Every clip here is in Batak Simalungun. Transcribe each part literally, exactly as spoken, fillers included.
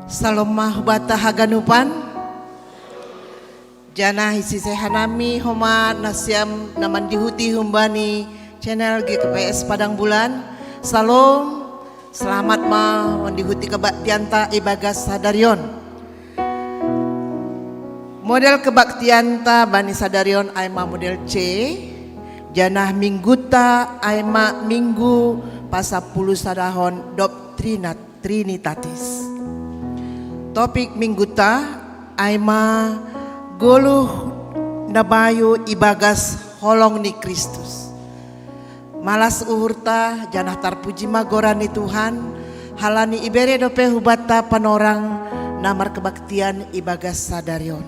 Salom ma hubata haganupan. Janah isisehanami homa nasiam na mandihuti humbani channel G K P S Padang Bulan. Salom. Selamat ma mandihuti kebaktianta ibagas sadarion. Model kebaktianta bani sadarion ai ma model C, janah mingguta ai ma minggu pasapuluh sadahon dob Trinat Trinitatis. Topik mingguta ai ma goluh na bayu ibagas holong ni Kristus. Malas uhurta janah tarpuji ma goran ni Tuhan, halani ibere dope hubata panorang na markebaktian ibagas sadarion.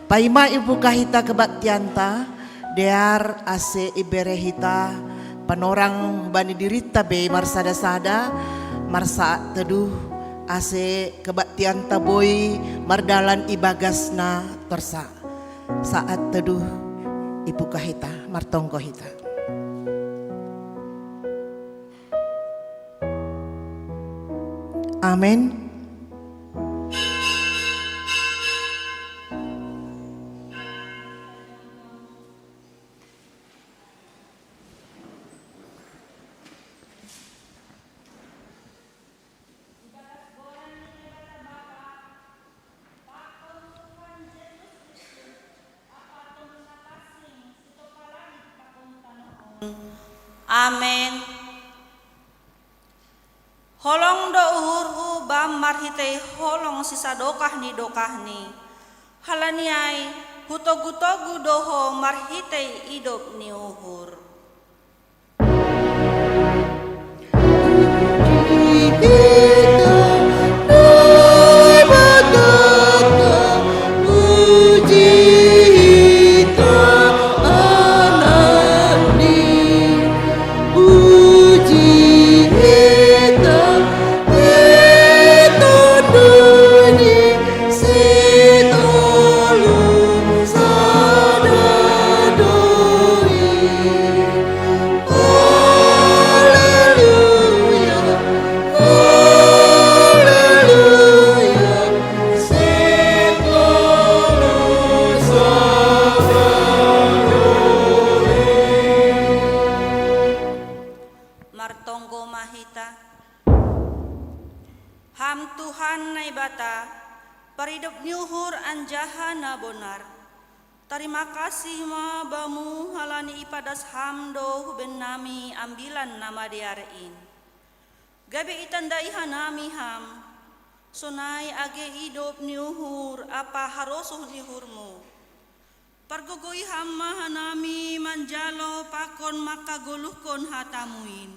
Paima ipuka hita kebaktianta, dear ase ibere hita panorang bani dirita bei marsada-sada, marsaat teduh ase kebaktianta boi mardalan ibagasna torsa. Saat teduh ipuka hita, martonggo hita. Amen. Amen. Holong do uhurhu Bam marhitei holong sisadokah ni dokahni. Halani ai, hutogu-togu do ho marhitei idop ni uhur. Martonggo ma hita. Ham Tuhan Naibata, paridop ni uhur anjaha na bonar. Tarima kasih ma Bamu halani ipadas Ham do hu bennami Ambilan Namadear in. Gabe itandai hanami Ham, sonai age idop ni uhur ampa harosuh ni uhurMu. Pargogoi Ham ma hanami manjalo pakon mangkagoluhkon hataMu in.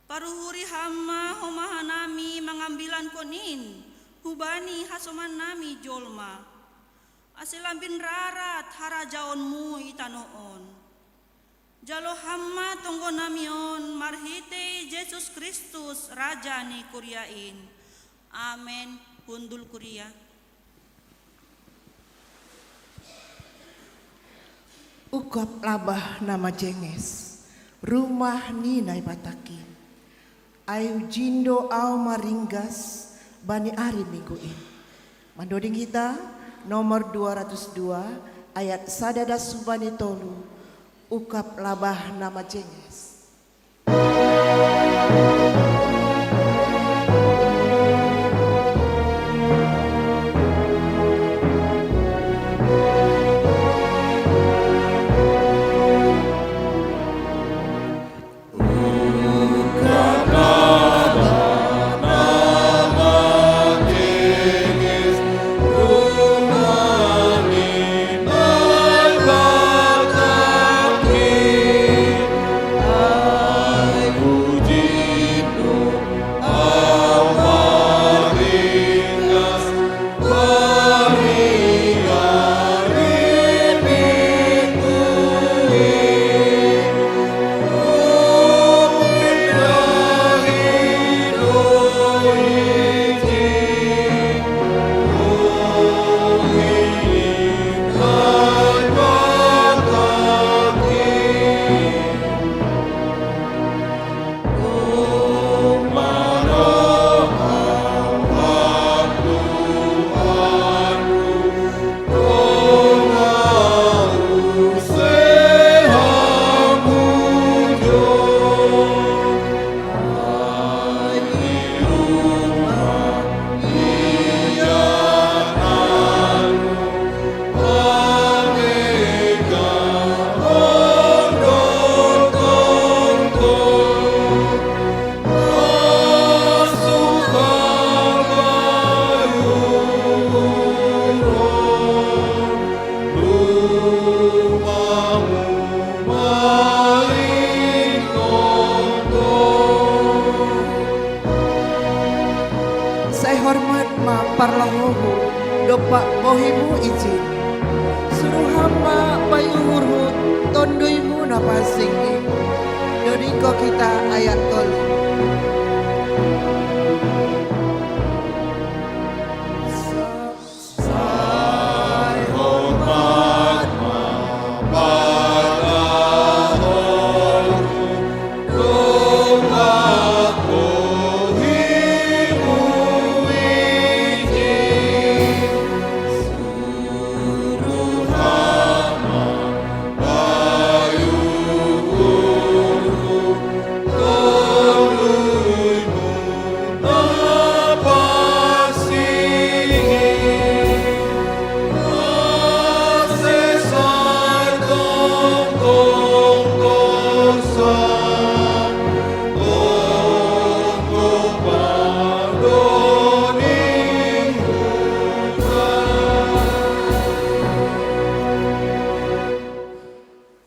Paruhuri Ham ma homa hanami mangambilankon in hubani hasomannami jolma, ase lambin rarat harajaonMu i tanoh on. Jalo Ham ma tonggonami on marhitei Jesus Kristus, Raja ni kuria in. Amen. Hundul kuria. Ungkap labah na majenges, rumah ni Naibata kin. Ai hujin do ahu maringgas bani ari Minggu in. Mandoding hita, nomor dua ratus dua, ayat sada das hubani tolu, ungkap labah na majenges. Dompak bohimu ijin. Suruh hamba bai uhurhu tonduimu na pansing i. Dodingko hita ayat tolu.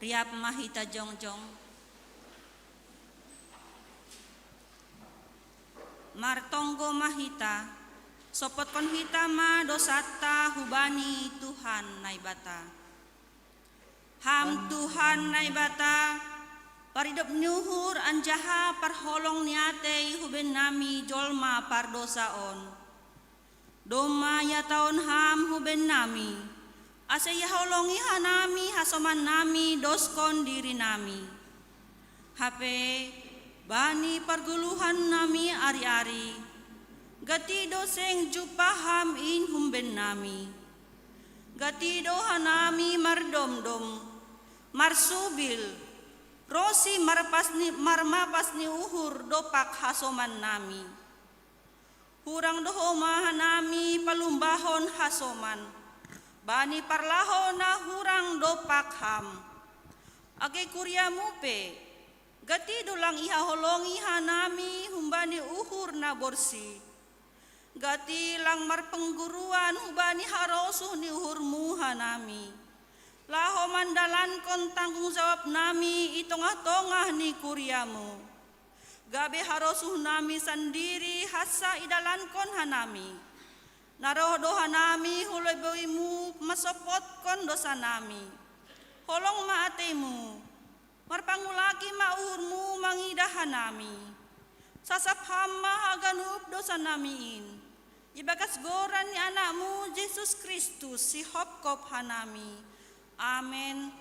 Riap ma hita jongjong. Martonggo ma hita, sopotkon hita ma dosanta hubani Tuhan Naibata. Ham Tuhan Naibata, paridop ni uhur anjaha parholong ni atei hubennami jolma pardosa on. Domma ihatahon ham hubennami, ase ihaholongi hanami hasomannami doskon dirinami. Hape, bani pargoluhannami ari-ari, gati do seng jumpah ham in hubennami. Gati do hanami mardomdom, marsubil, ronsi marpas ni, marmapas ni uhur dompak hasomannami. Hurang do homa hanami palumbahon hasoman, bani parlahou na hurang dompak ham. Age kuriamu pe, gati do lang ihaholongi hanami humbani uhur na borsi. Gati lang marpangguruan hubani harosuh ni uhurmu hanami. Laho mandalankon tanggung jawabnami i tongah-tongah ni kuriamu. Gabe harosuhnami sandiri hansa idalankon hanami. Na roh do hanami hu lobeimu mansopotkon dosanami. Holong ma ateimu. Marpangulaki ma uhurmu mangidah hanami. Sasap ham ma haganup dosanami in. Ibagas goran ni Anakmu Jesus Kristus sihopkop hanami. Amen.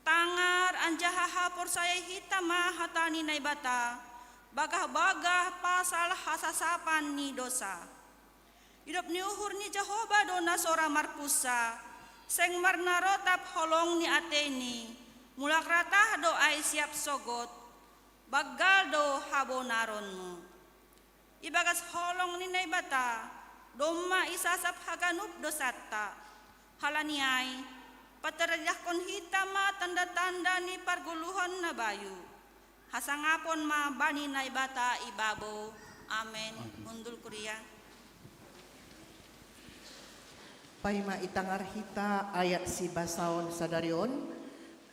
Tangar anjaha haporsayai hita ma hata ni Naibata, bagah-bagah pasal hasasapan ni dosa. Idop ni uhur ni Jahowa do na so ra marpunsa, seng marnarotap holong ni ateini, mulak ratah do ai siap sogot, banggal do habonaronmu. Ibagas holong ni Naibata, domma isasap haganup dosanta. Halani ai, pataridahkon hita ma tanda-tanda ni pargoluhan na bayu. Hasangapon ma bani Naibata i babou. Amen. Hundul kuria. Paima itangar hita ayat sibasaon sadari on,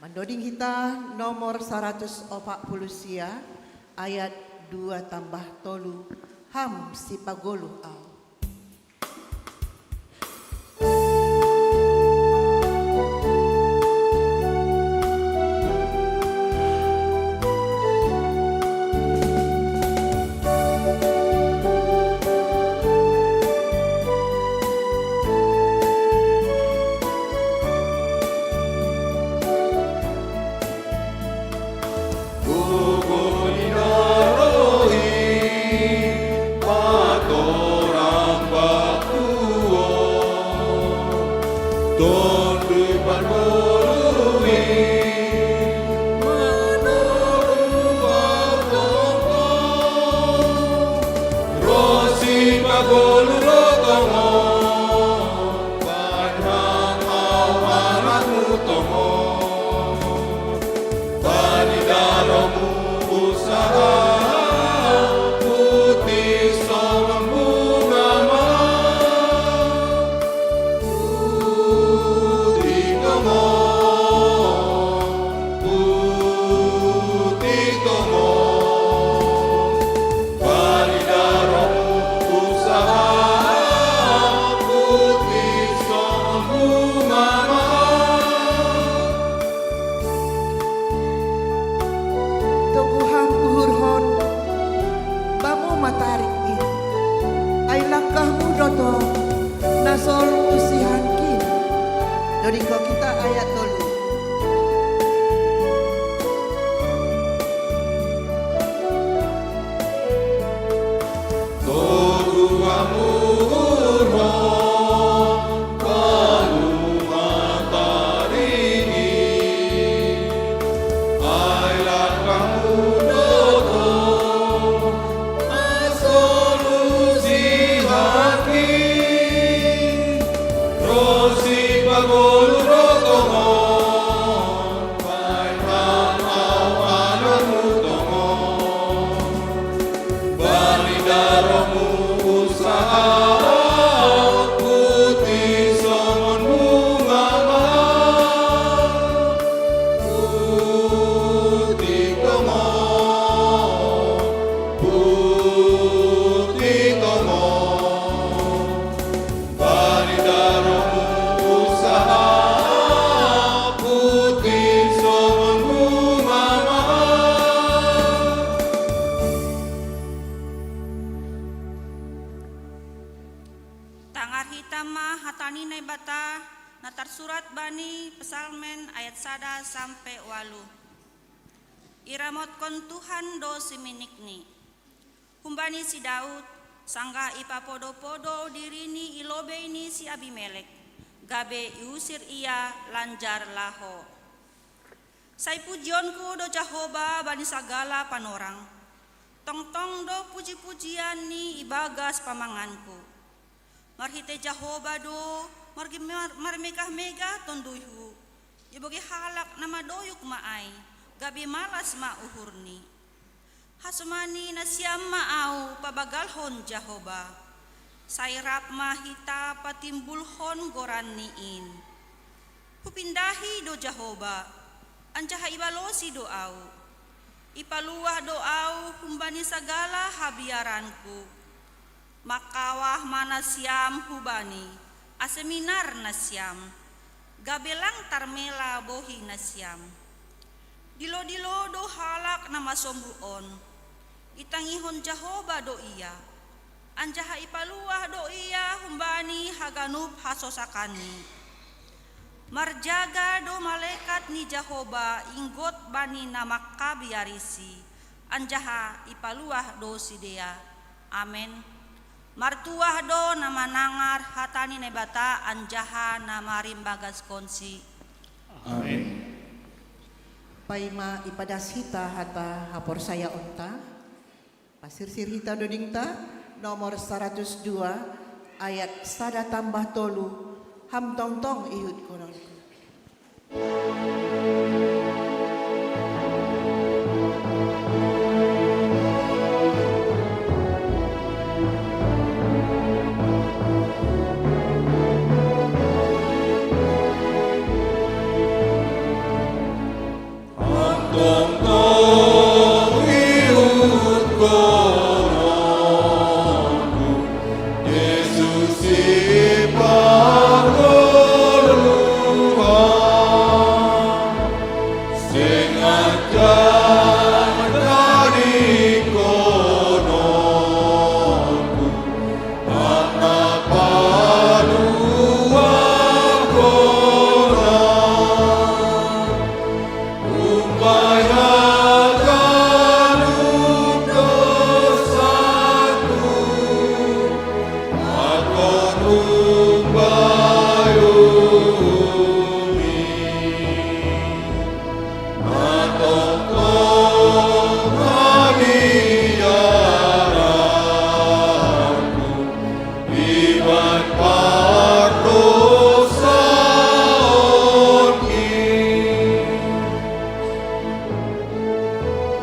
mandoding hita nomor saratus opat puluh sia, ayat dua tambah tolu, ham sipagoluh au. Dodingko kita ayat tolu. Tangar hita ma hata ni Naibata na tarsurat bani Psalmen ayat sada sampe walu. Iramotkon Tuhan do si minikni. Humbani si Daud, sanggah ipapodo-podo dirini i lobei ni si Abimelek, gabe iusir ia lanjar laho. Sai pujionku do Jahoba bani sagala panorang. Tongtong do puji-pujianni ibagas pamanganku. Marhite Jahoba do margimar-, marmegah-megah tonduyhu. Ibogei halak na madoyuk ma ai, gabe malas ma uhurni. Hasomani nasiam ma au pabagalhon Jahoba. Sai rap ma hita patimbulhon goranni in. Hupindahi do Jahoba, anjaha ibalosi do au. Ipaluah do au humbani sagala habiaranku. Mangkawah ma nasiam hubani, ase minar nasiam, gabe lang tarmela bohi nasiam. Dilo-dilo do halak na masombu on. Itangihon Jahoba do ia, anjaha ipaluah do ia humbani haganup hasosakanni. Marjaga do malekat ni Jahoba inggot bani na mangkabiarisi, anjaha ipaluah do sidea. Amen. Martuah do na manangar hata ni Naibata anjaha na marimbagaskonsi. Amen. Paima ipadas hita hata haporsayaonta, pasirsir hita dodingta, nomor saratus dua, ayat sada tambah tolu, ham tongtong ihutkononku.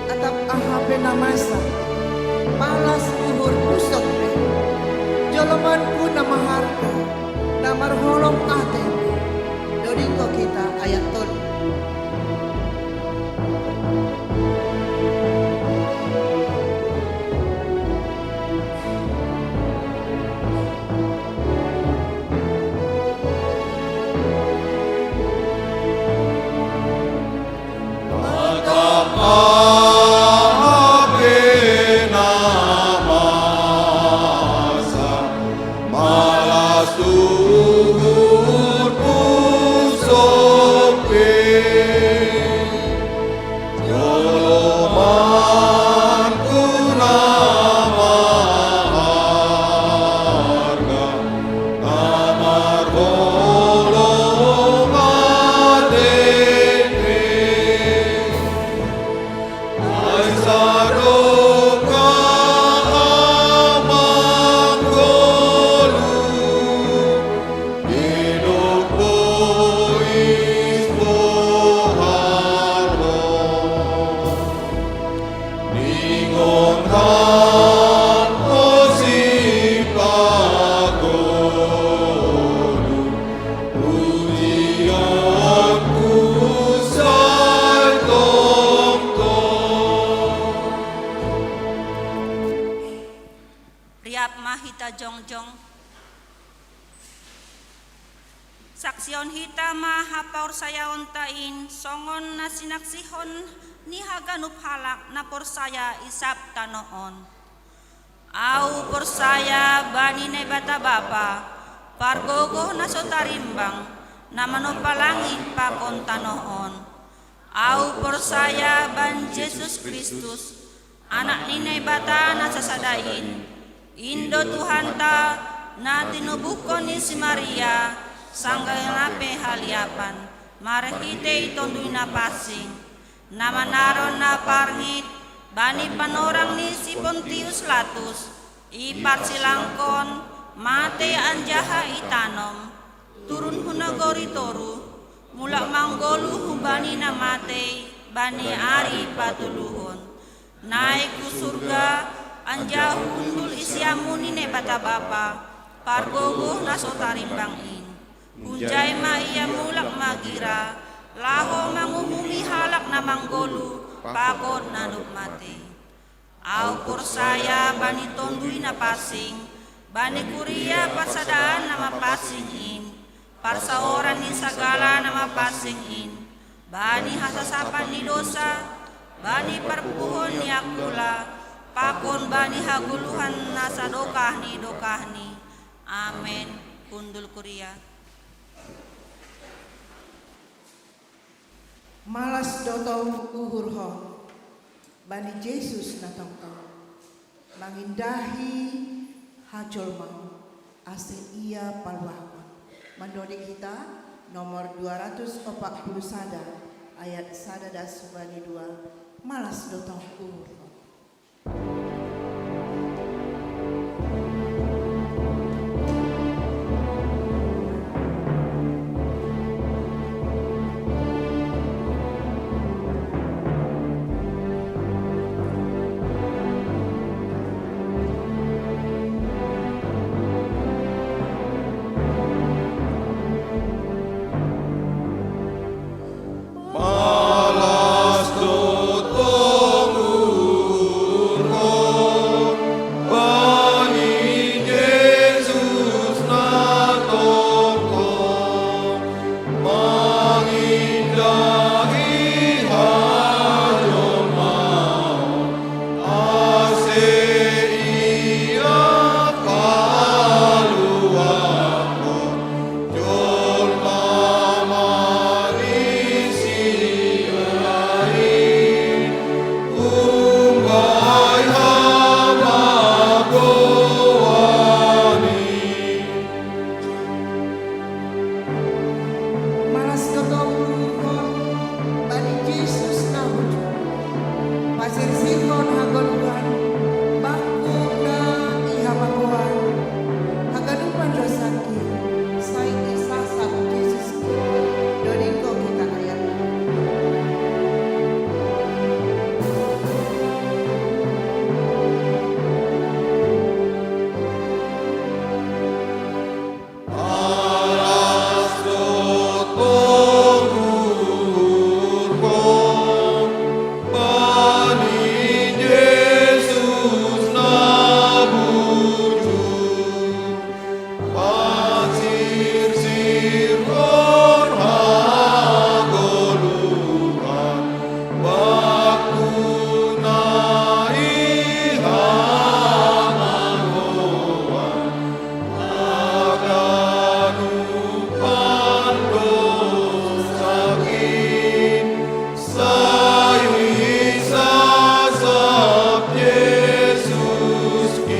Atap aha pe na masa, palas uhur pusok pe, jolomanku na maharga, na marholong ate, dodingko kita ayat tolu. Jongjong. Saksion hita ma haporsayaonta in songon na sinaksihon ni haganup halak na porsaya i sab tanoh on. Au porsaya bani Naibata Bapa, pargogoh na so tarimbang, na manompa langit pakon tanoh on. Au porsaya bani Jesus Kristus, Anak ni Naibata na sasada in, in do Tuhanta, na tinubuhkon ni si Maria, sanggah na pe haliapan, marhitei Tonduy Napansing, na manaron na parngit bani panorang ni si Pontius Latus, iparsilangkon, matei anjaha itanom, turun hu nagori toruh, mulak manggoluh humbani na matei bani ari patoluhon. Naik hu surga, anjaha hundul i siamun ni Naibata Bapa, pargogoh na so tarimbang in. Hunjai ma ia mulak magira, laho manguhumi halak na manggoluh pakon na dob matei. Au porsaya bani Tonduy Napansing, bani kuria parsadaan na mapansing in, parsaoran ni sagala na mapansing in, bani hasasapan ni dousa, bani parpuhoon ni angkula, pakon bani hagoluhan na sadokah ni dokahni. Amen. Hundul kuria. Malas do tong uhurhon bani Jesus na tongtong, mangindahi hajolmaon, ase ia paluahon. Mandoding hita nomor dua ratus opat puluh sada, ayat sada das bani dua. Malas do tong uhurhon. Malas do tong uhurhon bani Jesus na tongtong, mangindahi hajolmaon, ase ia paluahon. Malas do tong uhurhon bani Jesus na bujur, pasirsirhon hagoluhan, bakku na i habagoan, haganupan dosa. Sai isasap Jesus i. Dodingkon hita ayatna. Malas do tong uhurhon bani Jesus na bujur, pasirsirhon hagoluhan, bakku na i habagoan, haganupan dosakin, sai isasap Jesus i.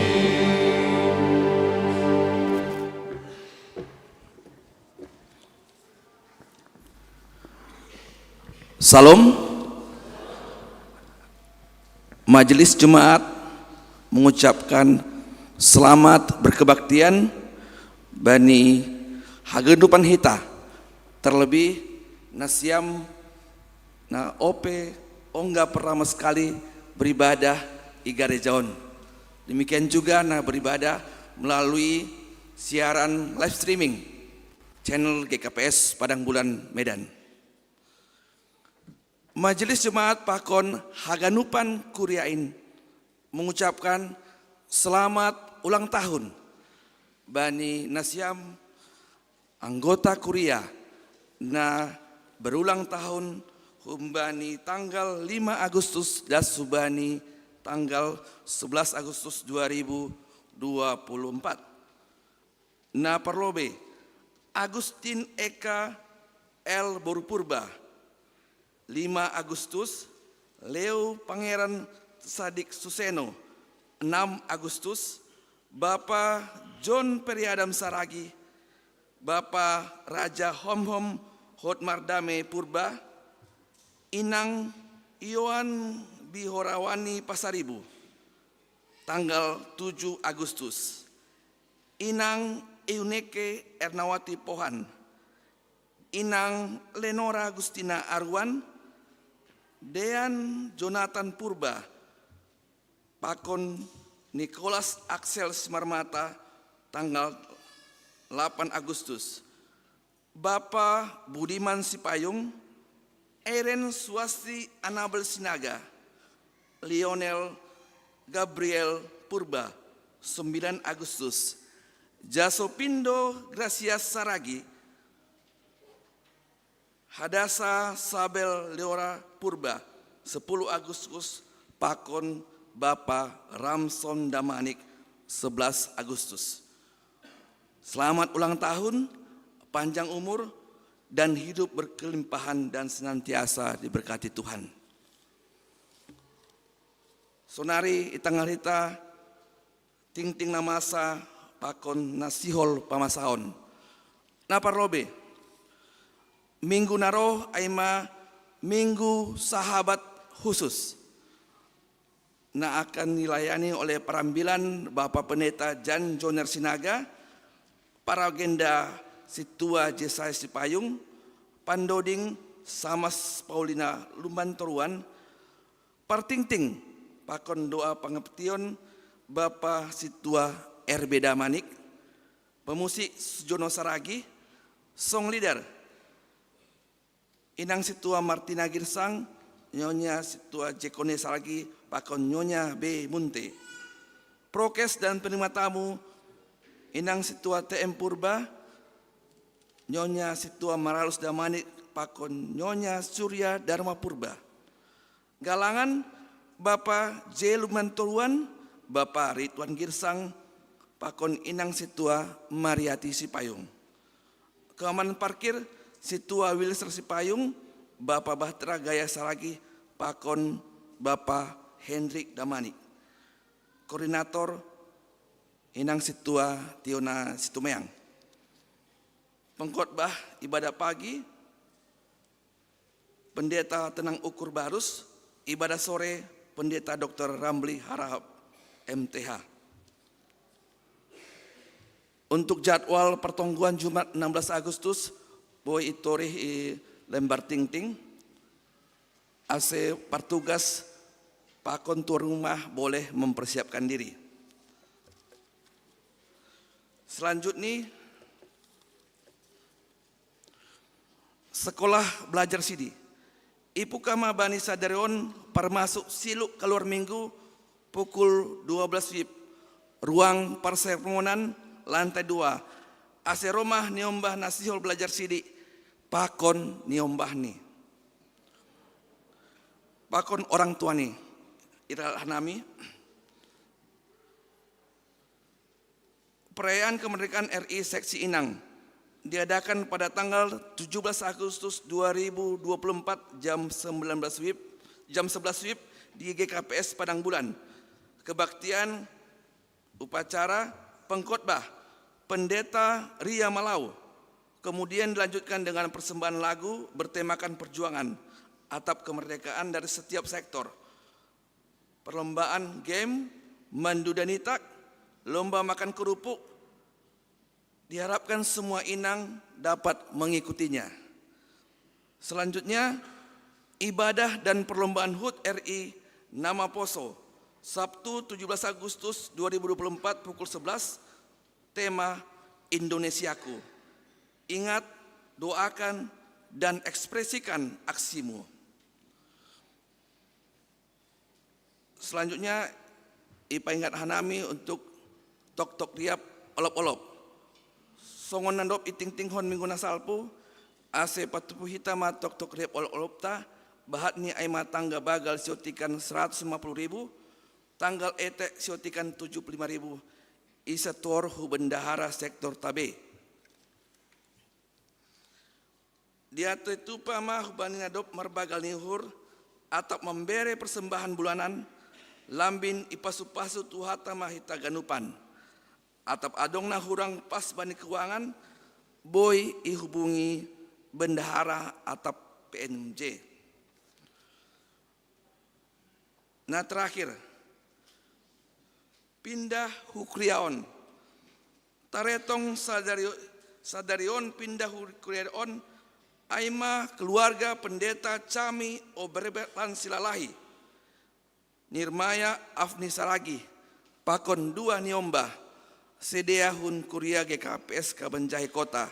Salom. Majelis Jemaat mengucapkan selamat berkebaktian bani haganupan hita, terlebih nasiam na ope ongga pertama sekali beribadah i gareja on. Demikian juga na beribadah melalui siaran live streaming channel G K P S Padang Bulan Medan. Majelis Jemaat pakon haganupan kuria in mengucapkan selamat ulang tahun bani na siam anggota kuria na berulang tahun humbani tanggal lima Agustus das hubani tanggal sebelas Agustus dua ribu dua puluh empat. Na parlobe, Agustin Eka L Borupurba, lima Agustus, Leo Pangeran Sadik Suseno, enam Agustus, Bapa John Periadam Saragi, Bapa Raja Homhom Hotmardame Purba, Inang Yohan Bihorawani Pasaribu, tanggal tujuh Agustus. Inang Euneke Ernawati Pohan, Inang Lenora Agustina Aruan, Dean Jonathan Purba, pakon Nicholas Axel Simarmata, tanggal delapan Agustus. Bapa Budiman Sipayung, Eren Swasti Anabel Sinaga, Lionel Gabriel Purba, sembilan Agustus. Jasopindo Gracias Saragi, Hadasa Sabel Leora Purba, sepuluh Agustus, pakon Bapa Ramson Damanik, sebelas Agustus. Selamat ulang tahun, panjang umur, dan hidup berkelimpahan dan senantiasa diberkati Tuhan. Sonari i tangah rita, tingting na masa pakon na sihol pamasaon. Na parlobe, minggu na roh ai ma minggu sahabat khusus na akan nilayani oleh parambilan Bapa Pendeta Jan Joner Sinaga, paragenda Situa Jesaya Sipayung, pandoding Samas Paulina Lumbantoruan, partingting pakon doa pangaption Bapa Situa R B Damanik, pemusik Sujono Saragi, song leader Inang Situa Martina Girsang, Nyonya Situa Jekone Saragi, pakon Nyonya B Munte. Prokes dan penerima tamu, Inang Situa T M Purba, Nyonya Situa Maralus Damanik, pakon Nyonya Surya Dharma Purba. Galangan, Bapa J Lumbantoruan, Bapa Rituan Girsang, pakon Inang Situa Mariati Sipayung. Keamanan parkir, Situa Wilser Sipayung, Bapa Bahtera Gaya Saragi, pakon Bapa Hendrik Damanik. Koordinator, Inang Situa Tiona Situmeang. Pengkhotbah ibadah pagi, Pendeta Tenang Ukur Barus, ibadah sore, Pendeta Doktor Ramli Harahap, M T H. Untuk jadwal pertongguan Jumat enam belas Agustus, boi i torih i lembar tingting, ase partugas pakon tuan rumah boleh mempersiapkan diri. Selanjutnya, Sekolah Belajar Sidi. Ipuka ma bani sadari on parmasuk siluk kaluar minggu pukul dua belas wib. Ruang parsermonan lantai dua. Ase ro ma niombah na sihol belajar sidi pakon niombahni. Pakon orang tuani. Ira hanami. Perayaan Kemerdekaan R I Seksi Inang diadakan pada tanggal tujuh belas Agustus dua ribu dua puluh empat jam sembilan belas wib, jam sebelas wib di G K P S Padang Bulan. Kebaktian upacara pengkhotbah Pendeta Ria Malau, kemudian dilanjutkan dengan persembahan lagu bertemakan perjuangan atap kemerdekaan dari setiap sektor. Perlombaan game mandu danitak, lomba makan kerupuk, diharapkan semua inang dapat mengikutinya. Selanjutnya, ibadah dan perlombaan hut R I Nama Poso, Sabtu tujuh belas Agustus dua ribu dua puluh empat pukul sebelas, tema Indonesiaku. Ingat, doakan, dan ekspresikan aksimu. Selanjutnya, ipaingat hanami untuk tok-tok riap olop-olop. Songon na dob itingtinghon minggu na salpu, ase patupu hita ma toktok rap olop-olopta, bahat ni ai ma tangga bagal siotikan seratus lima puluh ribu, tanggal etek siotikan tujuh puluh lima ribu, i satuhor hu bendahara sektor Tabe. Diatei tupa ma hubani na dob marbagal ni uhur, atap mambere persembahan bulanan, lambin ipasu-pasu Tuhanta ma hita ganupan. Atap adong na hurang pas bani keuangan, boi ihubungi bendahara atap P N J. Na terakhir, pindah hu kuria on. Taretong sadari, sadari on pindah hu kuria on, ai ma keluarga Pendeta Cami Oberlan Silalahi, Nirmaya Afni Saragi, pakon dua ni omba, sidea hun kuria G K P S Kabanjahe Kota,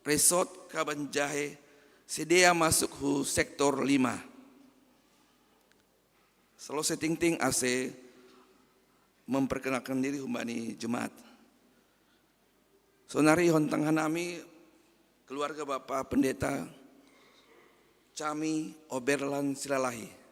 Resort Kabanjahe, sidea masuk hu sektor lima. Salose tingting ase memperkenalkan diri hubani jemaat. Sonari hon tangah nami keluarga Bapa Pendeta Cami Oberlan Silalahi.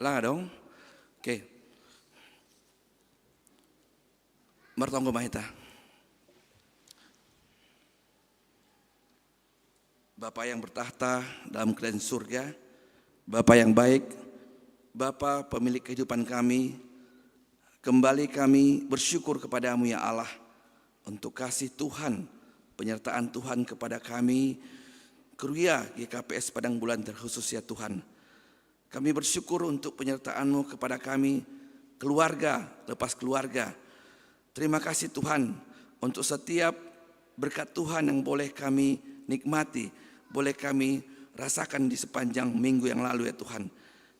Langa dong? Oke. Martonggo ma hita. Bapa yang bertakhta dalam kerajaan surga, Bapa yang baik, Bapa pemilik kehidupan kami, kembali kami bersyukur kepada-Mu ya Allah, untuk kasih Tuhan, penyertaan Tuhan kepada kami, kuria G K P S Padang Bulan terkhusus ya Tuhan. Kami bersyukur untuk penyertaan-Mu kepada kami, keluarga lepas keluarga. Terima kasih Tuhan untuk setiap berkat Tuhan yang boleh kami nikmati, boleh kami rasakan di sepanjang minggu yang lalu ya Tuhan.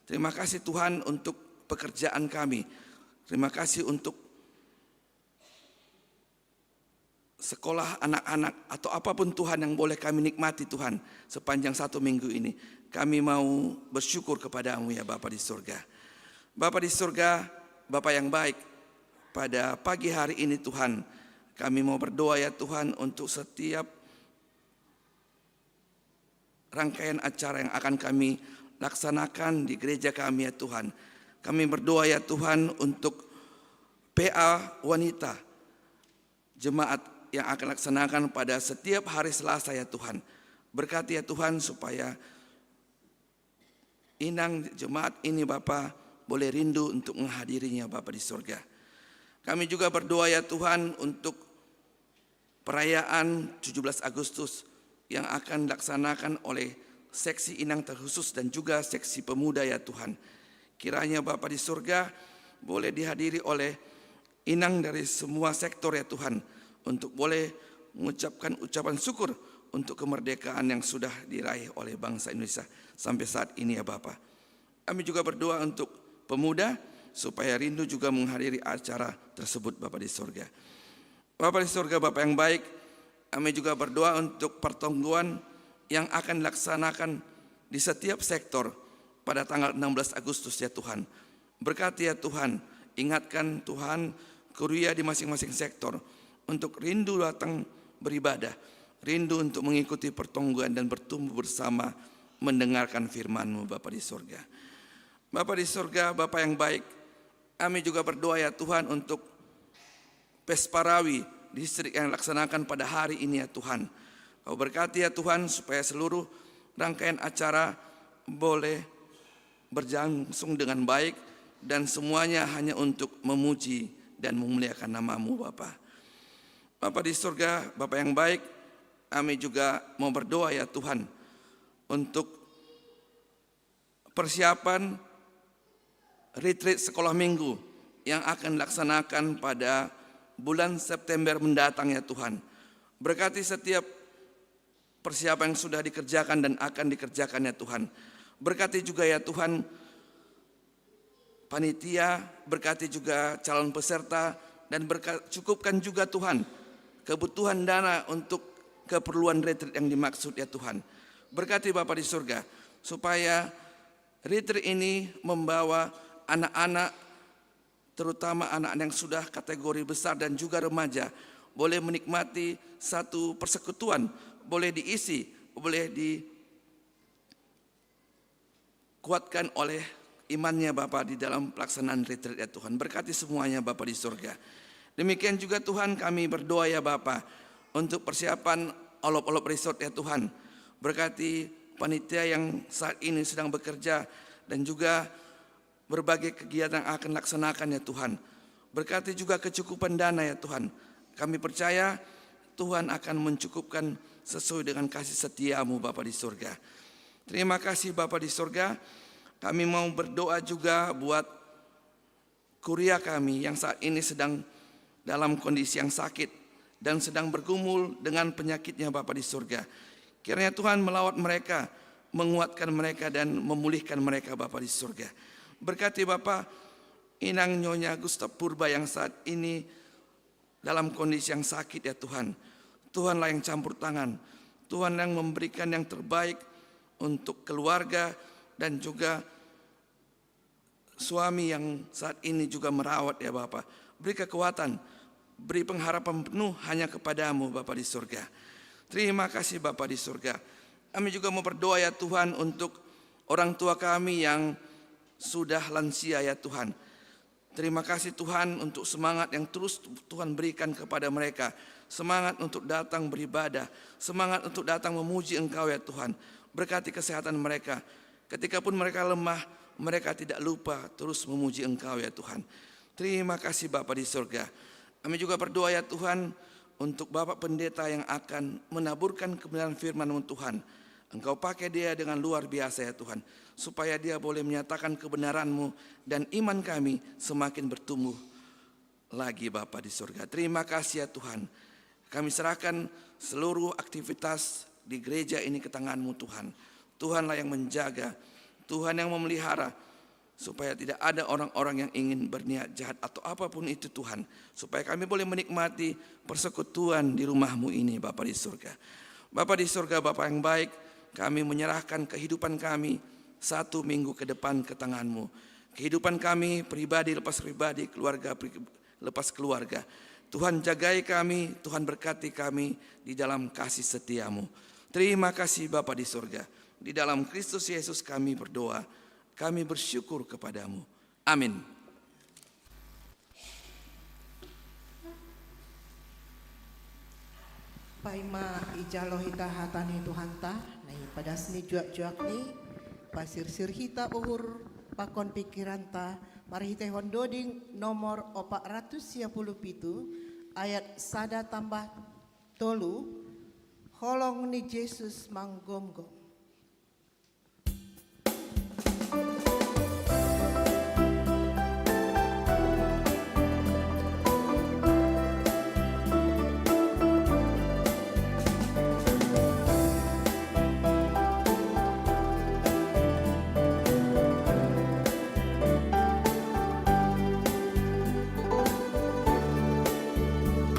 Terima kasih Tuhan untuk pekerjaan kami. Terima kasih untuk sekolah anak-anak atau apapun Tuhan yang boleh kami nikmati Tuhan sepanjang satu minggu ini. Kami mau bersyukur kepada-Mu ya Bapa di surga. Bapa di surga, Bapa yang baik, pada pagi hari ini Tuhan, kami mau berdoa ya Tuhan untuk setiap rangkaian acara yang akan kami laksanakan di gereja kami ya Tuhan. Kami berdoa ya Tuhan untuk P A wanita jemaat yang akan laksanakan pada setiap hari Selasa ya Tuhan. Berkati ya Tuhan supaya inang jemaat ini Bapa boleh rindu untuk menghadirinya Bapa di surga. Kami juga berdoa ya Tuhan untuk perayaan tujuh belas Agustus yang akan dilaksanakan oleh seksi inang terkhusus dan juga seksi pemuda ya Tuhan. Kiranya Bapa di surga boleh dihadiri oleh inang dari semua sektor ya Tuhan, untuk boleh mengucapkan ucapan syukur untuk kemerdekaan yang sudah diraih oleh bangsa Indonesia sampai saat ini ya Bapa. Kami juga berdoa untuk pemuda supaya rindu juga menghadiri acara tersebut Bapa di surga. Bapa di surga, Bapa yang baik, kami juga berdoa untuk pertonggoan yang akan dilaksanakan di setiap sektor pada tanggal enam belas Agustus ya Tuhan. Berkati ya Tuhan, ingatkan Tuhan kuria di masing-masing sektor untuk rindu datang beribadah, rindu untuk mengikuti pertonggoan dan bertumbuh bersama mendengarkan firman-Mu Bapa di surga. Bapa di surga, Bapa yang baik, kami juga berdoa ya Tuhan untuk Pesparawi distrik yang dilaksanakan pada hari ini ya Tuhan. Kau berkati ya Tuhan supaya seluruh rangkaian acara boleh berlangsung dengan baik dan semuanya hanya untuk memuji dan memuliakan nama-Mu Bapa. Bapa di surga, Bapa yang baik, kami juga mau berdoa ya Tuhan untuk persiapan retreat sekolah minggu yang akan dilaksanakan pada bulan September mendatang ya Tuhan. Berkati setiap persiapan yang sudah dikerjakan dan akan dikerjakan ya Tuhan. Berkati juga ya Tuhan panitia, berkati juga calon peserta Dan berkat, cukupkan juga Tuhan kebutuhan dana untuk keperluan retreat yang dimaksud ya Tuhan. Berkati Bapa di surga, supaya retreat ini membawa anak-anak, terutama anak yang sudah kategori besar dan juga remaja, boleh menikmati satu persekutuan, boleh diisi, boleh dikuatkan oleh imannya Bapa di dalam pelaksanaan retreat ya Tuhan. Berkati semuanya Bapa di surga. Demikian juga Tuhan, kami berdoa ya Bapa, untuk persiapan Olop-Olop Resort ya Tuhan. Berkati panitia yang saat ini sedang bekerja dan juga berbagai kegiatan yang akan laksanakan ya Tuhan. Berkati juga kecukupan dana ya Tuhan. Kami percaya Tuhan akan mencukupkan sesuai dengan kasih setiamu Bapa di surga. Terima kasih Bapa di surga. Kami mau berdoa juga buat kuria kami yang saat ini sedang dalam kondisi yang sakit dan sedang bergumul dengan penyakitnya Bapa di surga. Kiranya Tuhan melawat mereka, menguatkan mereka dan memulihkan mereka Bapa di surga. Berkati Bapa, Inang Nyonya Gustaf Purba yang saat ini dalam kondisi yang sakit ya Tuhan. Tuhanlah yang campur tangan. Tuhan yang memberikan yang terbaik untuk keluarga dan juga suami yang saat ini juga merawat ya Bapa. Beri kekuatan, beri pengharapan penuh hanya kepadamu Bapa di surga. Terima kasih Bapa di surga. Kami juga mau berdoa ya Tuhan untuk orang tua kami yang sudah lansia ya Tuhan. Terima kasih Tuhan untuk semangat yang terus Tuhan berikan kepada mereka. Semangat untuk datang beribadah, semangat untuk datang memuji Engkau ya Tuhan. Berkati kesehatan mereka. Ketika pun mereka lemah, mereka tidak lupa terus memuji Engkau ya Tuhan. Terima kasih Bapa di surga. Kami juga berdoa ya Tuhan untuk Bapak Pendeta yang akan menaburkan kebenaran firman-Mu Tuhan. Engkau pakai dia dengan luar biasa ya Tuhan. Supaya dia boleh menyatakan kebenaran-Mu dan iman kami semakin bertumbuh lagi Bapa di surga. Terima kasih ya Tuhan. Kami serahkan seluruh aktivitas di gereja ini ke tangan-Mu Tuhan. Tuhanlah yang menjaga, Tuhan yang memelihara, supaya tidak ada orang-orang yang ingin berniat jahat atau apapun itu Tuhan. Supaya kami boleh menikmati persekutuan di rumah-Mu ini Bapa di surga. Bapa di surga, Bapa yang baik, kami menyerahkan kehidupan kami satu minggu ke depan ke tangan-Mu. Kehidupan kami pribadi lepas pribadi, keluarga pri- lepas keluarga. Tuhan jagai kami, Tuhan berkati kami di dalam kasih setia-Mu. Terima kasih Bapa di surga. Di dalam Kristus Yesus kami berdoa, kami bersyukur kepada-Mu. Amin. Paima ijalo hita hata ni Tuhanta, nai padas ni juak-juak ni, pasirsir hita uhur pakon pikiranta, marhitehon doding nomor opat ratus sia puluh pitu, ayat sada tambah tolu, holong ni Jesus manggomgom.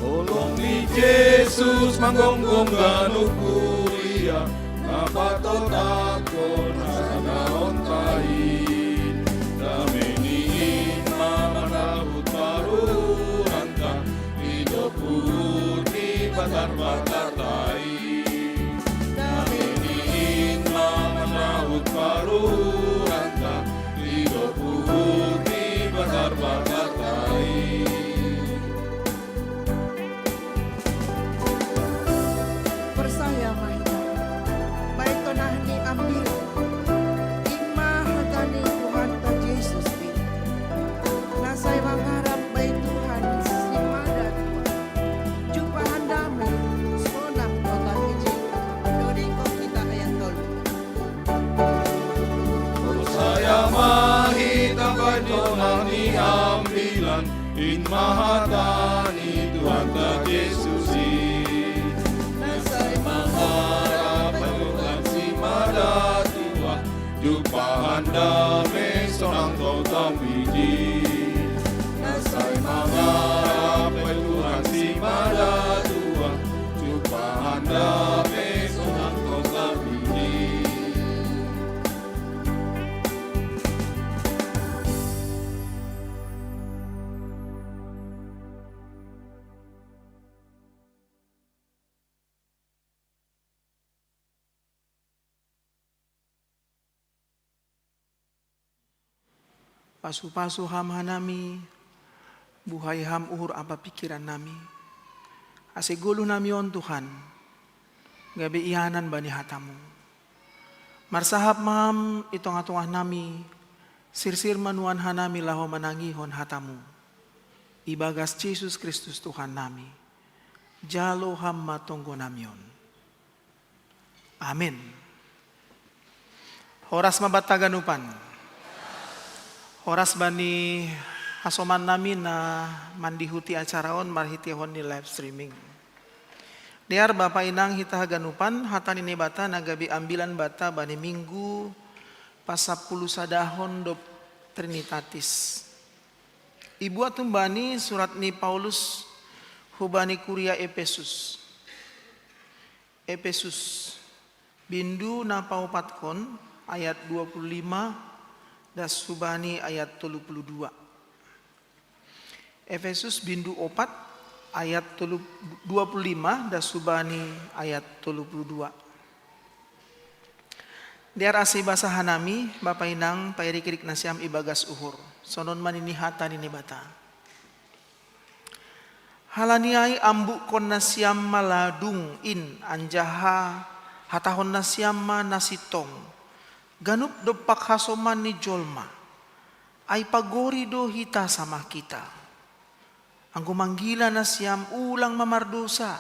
Holong ni Jesus manggomgom ganup kuria, na patotapkon hasadaon tain. Dame ni in ma manahut paruhanta, i dob uhur ni Batar Batatai. Dame ni in ma manahut paruhanta, i dob uhur ni Batar Batatai. Persaya ma hita, baik tonah ni ambil, in ma hata ni Tuhanta Jesus i, na sai mangarap bai Tuhan si mada tua, jumpahon dame sonang totap ijin. Dodingkon hita ayat tolu. Saya ma hita bai tonah ni ambilan, in ma hata ni Tuhanta Jesus i. Na sai mangarap bai Tuhan si mada tua, jumpahon dame sonang totap ijin. Na sai mangarap Pasu-pasu ham hanami, buhai ham uhur apa pikiran nami. Ase goluh nami on Tuhan, gabe ianan bani hatamu. Marsahap ma ham i tongah-tongah nami, sirsir ma nuan hanami laho manangihon hatamu. Ibagas Jesus Kristus Tuhan nami, jalo ham ma tonggo nami on. Amin. Horas ma banta ganupan. Horas bani hasoman nami na mandihuti acara on marhitehon ni live streaming. Dear Bapa Inang hita haganupan, hata ni Naibata na gabe ambilan banta bani minggu pasampulusadahon dob Trinitatis. Ibuat humbani surat ni Paulus hubani kuria Epesus. Epesus, bindu na paopatkon, ayat dua puluh lima das hubani ayat tolu puluh dua. Epesus bindu opat ayat tolu, dua puluh lima das hubani ayat tolu puluh dua. Dear ase ibasa hanami, Bapa Inang, pairik-irik nasiam ibagas uhur. Sonon ma nini hata ni Naibata. Halani ai ambukkon nasiam ma ladung in, anjaha hatahon nasiam ma na sintong, ganup dompak hasoman ni jolma. Ai pagori do hita samah kita. Anggo manggila nasiam, ulang ma mardosa.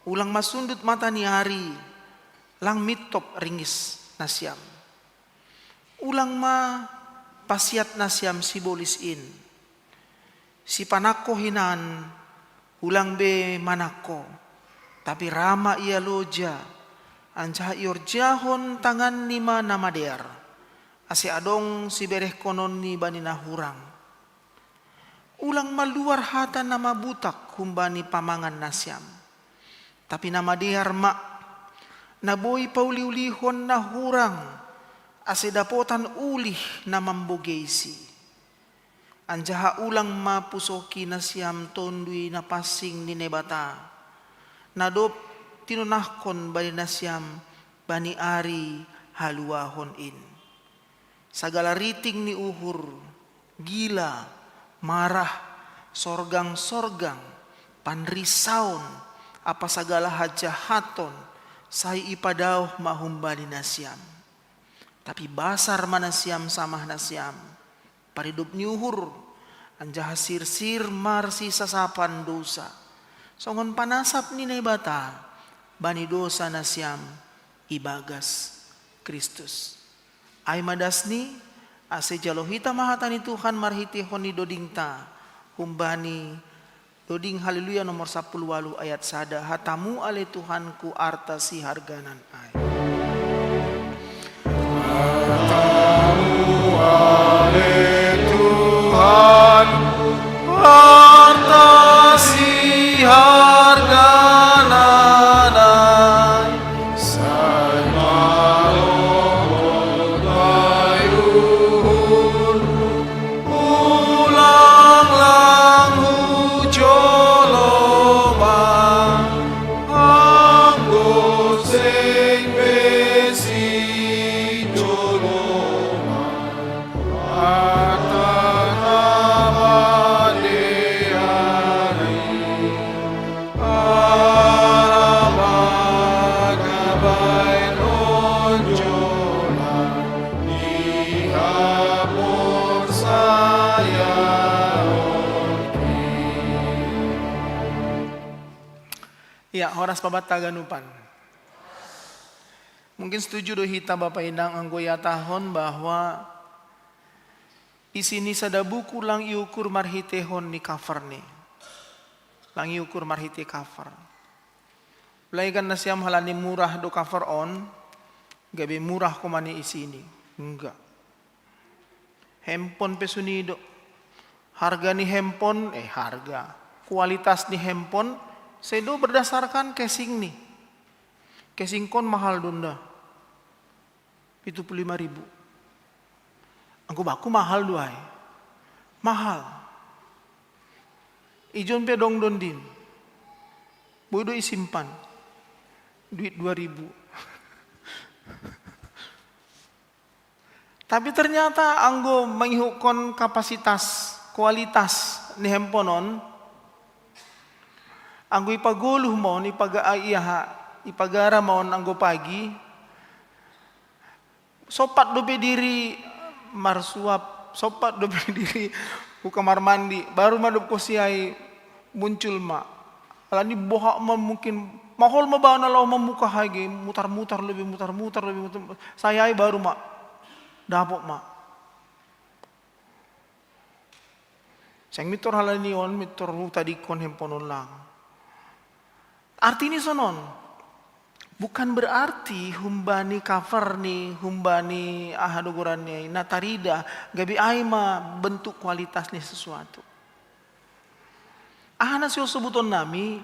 Ulang ma sundut mata ni ari, lang mintop ringis nasiam. Ulang ma pasiat nasiam sibolis in. Sipanangko hinan, ulang be manangko, tapi ra ma ia loja, anjaha iorjahon tanganni ma na madear, ase adong siberehkononni bani na hurang. Ulang ma luar hata na mabutak humbani pamangan nasiam, tapi na madear ma, na boi pauli-ulihon na hurang, ase dapotan ulih na mambogeisi. Anjaha ulang ma pusoki nasiam Tonduy Na Pansing ni Naibata, na dob tinonahkon bani nasiam bani ari haluahon in. Sagala riting ni uhur, gila, marah, sorgang-sorgang, panrisaon, ampa sagala hajahaton, sai ipadaoh ma humbani nasiam. Tapi basar ma nasiam samah nasiam, paridop ni uhur, anjaha sirsir marsisasapan dousa, songon panasap ni Naibata bani dousa nasiam ibagas Kristus. Ai ma dasni, ase jalo hita ma hata ni Tuhan marhiteihon ni dodingta, humbani doding Haleluya nomor sampulu ualuh ayat sada, hatamu ale Tuhanku arta siharganan ai. Hatamu ale Tuhanku arta siharganan ai, sai malomo dayuhurmu. Ulang lang hu joloma, anggo seng be sijoloma, arta na madear i. Ara ma gabaen onjolan ni haporsayaonki. Ia, horas ma banta haganupan. Mungkin setuju do hita Bapa Inang anggo ihatahon bahwa isi ni sada buku lang iukur marhiteihon ni cover-ni. Lang iukur marhitei cover. Belaingan nasiam halani murah do cover on, gabe murah homa ni isini. Enggak. Handphone pe suni do. Harga ni handphone, eh, harga. Kualitas ni handphone, sedo berdasarkan casing-ni. Casing-kon mahal do nda? Pitu puluh lima ribu. Anggo bakku mahal do ai. Mahal. Ijon pe dong do ndin. Boi do isimpan. Duit dua ribu. Tapi ternyata anggo mangihukon kapasitas, kualitas ni hemponon, anggo ipagoluh ma on, ipaga-, iyaha, ipagara ma on anggo pagi, sompat dope diri marsuap, sompat dope diri hu kamar mandi, baru ma dob kosi ai muncul ma. Alani boha ma mungkin, mahol ma baonon laho mambuka hage, mutar-mutar lobi, mutar-mutar lobi, mutar-, sai ai baru ma dapot ma. Seng mintor halani on, mintor hutadingkon hemponon lang. Artini sonon. Bukan berarti humbani cover ni, humbani aha do goran ni, na tarida, gabe ai ma bentuk kualitas ni sesuatu. Aha na so sobuton nami,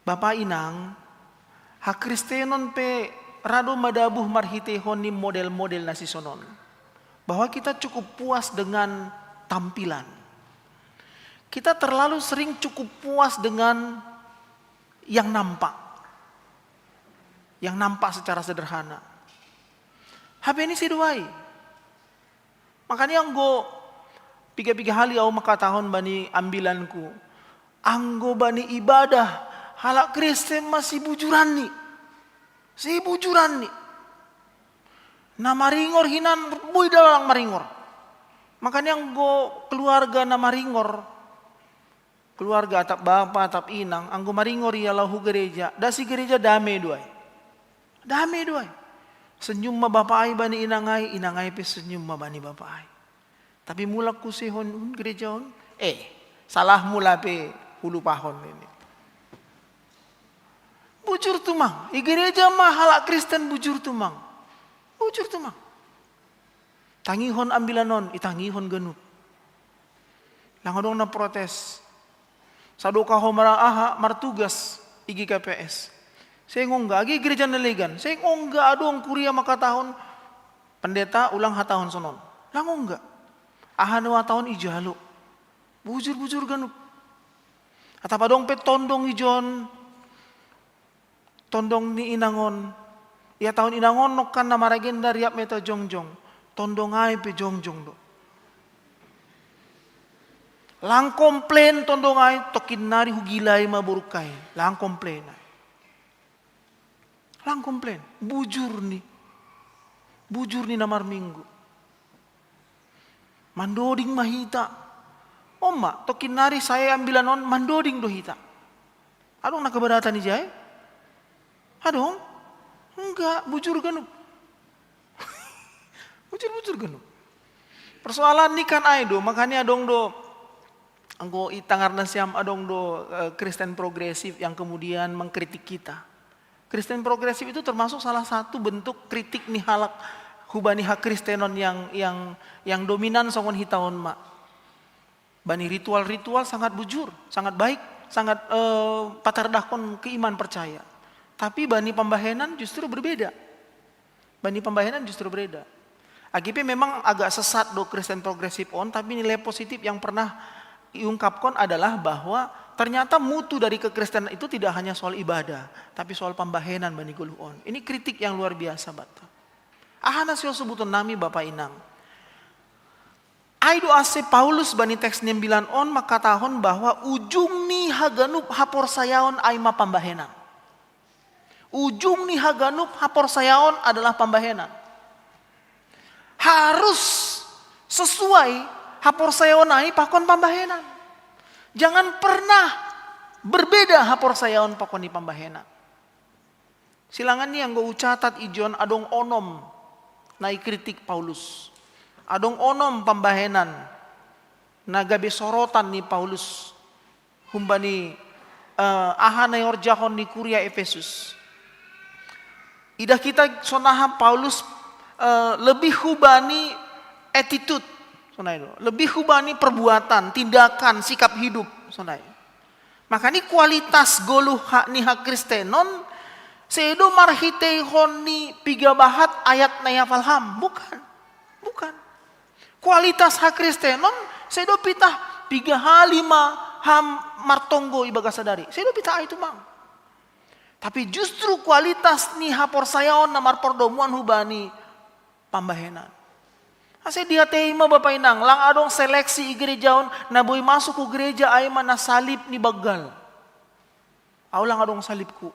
Bapa Inang, hakristenon pe ra do madabuh marhiteihon ni model-model na sisonon. Bahwa kita cukup puas dengan tampilan. Kita terlalu sering cukup puas dengan yang nampak. Yang nampak secara sederhana. Hape ni sedo ai. Makana anggo piga-piga hali au mangkatahon bani ambilanku, anggo bani ibadah, halak Kristen ma sibujuranni. Sibujuranni. Na maringor hinan boi da lang maringor. Makana anggo keluarga na maringor, keluarga atap bapa, atap inang, anggo maringor ia laho hu gereja, da si gereja dame do ai. Dame do ai. Senyum ma bapa ai bani inang ai, inang ai pe senyum ma bani bapa ai. Tapi mulak hu sehon hun gereja on, eh, salah mula pe hulupahon ini. Bujur tumang, i gereja ma halak Kristen bujur tumang. Bujur tumang. Tangihon ambilan on, itangihon ganup. Lang adong na protes. Sadokah ho mara aha, martugas i G K P S. Seng ongga, age gereja na legan. Seng ongga, adong kuria mangkatahon, pendeta, ulang hatahon sonon. Lang ongga. Aha na hatahon ijalo. Bujur-bujur ganup. Atap adong pe tondong ijon, tondong ni inang on. Ia tahun inang on nongkan na maragenda riap meta jongjong. Tondong ai pe jongjong do. Lang komplain tondong ai, tokin nari hugilai ma borungku ai. Lang komplain ai. Lang komplain. Bujur ni. Bujur ni na marminggu. Mandoding ma hita. On ma, tokin nari sae ambilan on mandoding do hita. Adong na keberatan ijai? Adong? Enggak, bujur ganup. Bujur-bujur ganup. Persoalan ni kan ai do, makana adong do, anggo i tangar nasiam adong do, eh, Kristen progresif yang kemudian mengkritik kita. Kristen progresif itu termasuk salah satu bentuk kritik ni halak hubani hakristenon yang, yang, yang dominan songon hita on ma. Bani ritual-ritual sangat bujur, sangat baik, sangat, eh, patardahkon keiman percaya. Tapi bani pambahenan justru berbeda. Bani pambahenan justru berbeda. Age pe memang agak sesat do Kristen progresif on, tapi nilai positif yang pernah diungkapkan adalah bahwa ternyata mutu dari kekristenan itu tidak hanya soal ibadah, tapi soal pambahenan bani goluh on. Ini kritik yang luar biasa, bata. Aha na so sobuton nami, Bapa Inang? Ai do ase Paulus bani teks ni ambilan on mangkatahon bahwa ujung ni haganup haporsayaon ai ma pambahenan. Ujung ni haganup haporsayaon adalah pambahenan. Harus sesuai haporsayaon ai pakon pambahenan. Jangan pernah berbeda haporsayaon pakon ni pambahenan. Silangan ni anggo hucatat ijon adong onom na ikritik Paulus. Adong onom pambahenan na gabe sorotan ni Paulus humbani, eh, aha na iorjahon ni kuria Efesus. Idah kita sonaha Paulus, eh, lebih hubani attitude, sonai do. Lebih hubani perbuatan, tindakan, sikap hidup, sonai. Makana kualitas goluh ha-, ni hakristenon, sedo marhiteihon ni piga bahat ayat na iapal ham. Bukan. Bukan. Kualitas hakristenon, sedo pitah piga hali ma ham martonggo ibagas sadari. Sedo pitah ai tumang. Tapi justru kualitas ni haporsayaon na marpardomuan hubani pambahenan. Ase dia tema Bapa Inang, lang adong seleksi i gerejaon, na boi masuk ku gereja ai ma na salib ni banggal. Au lang adong salibku.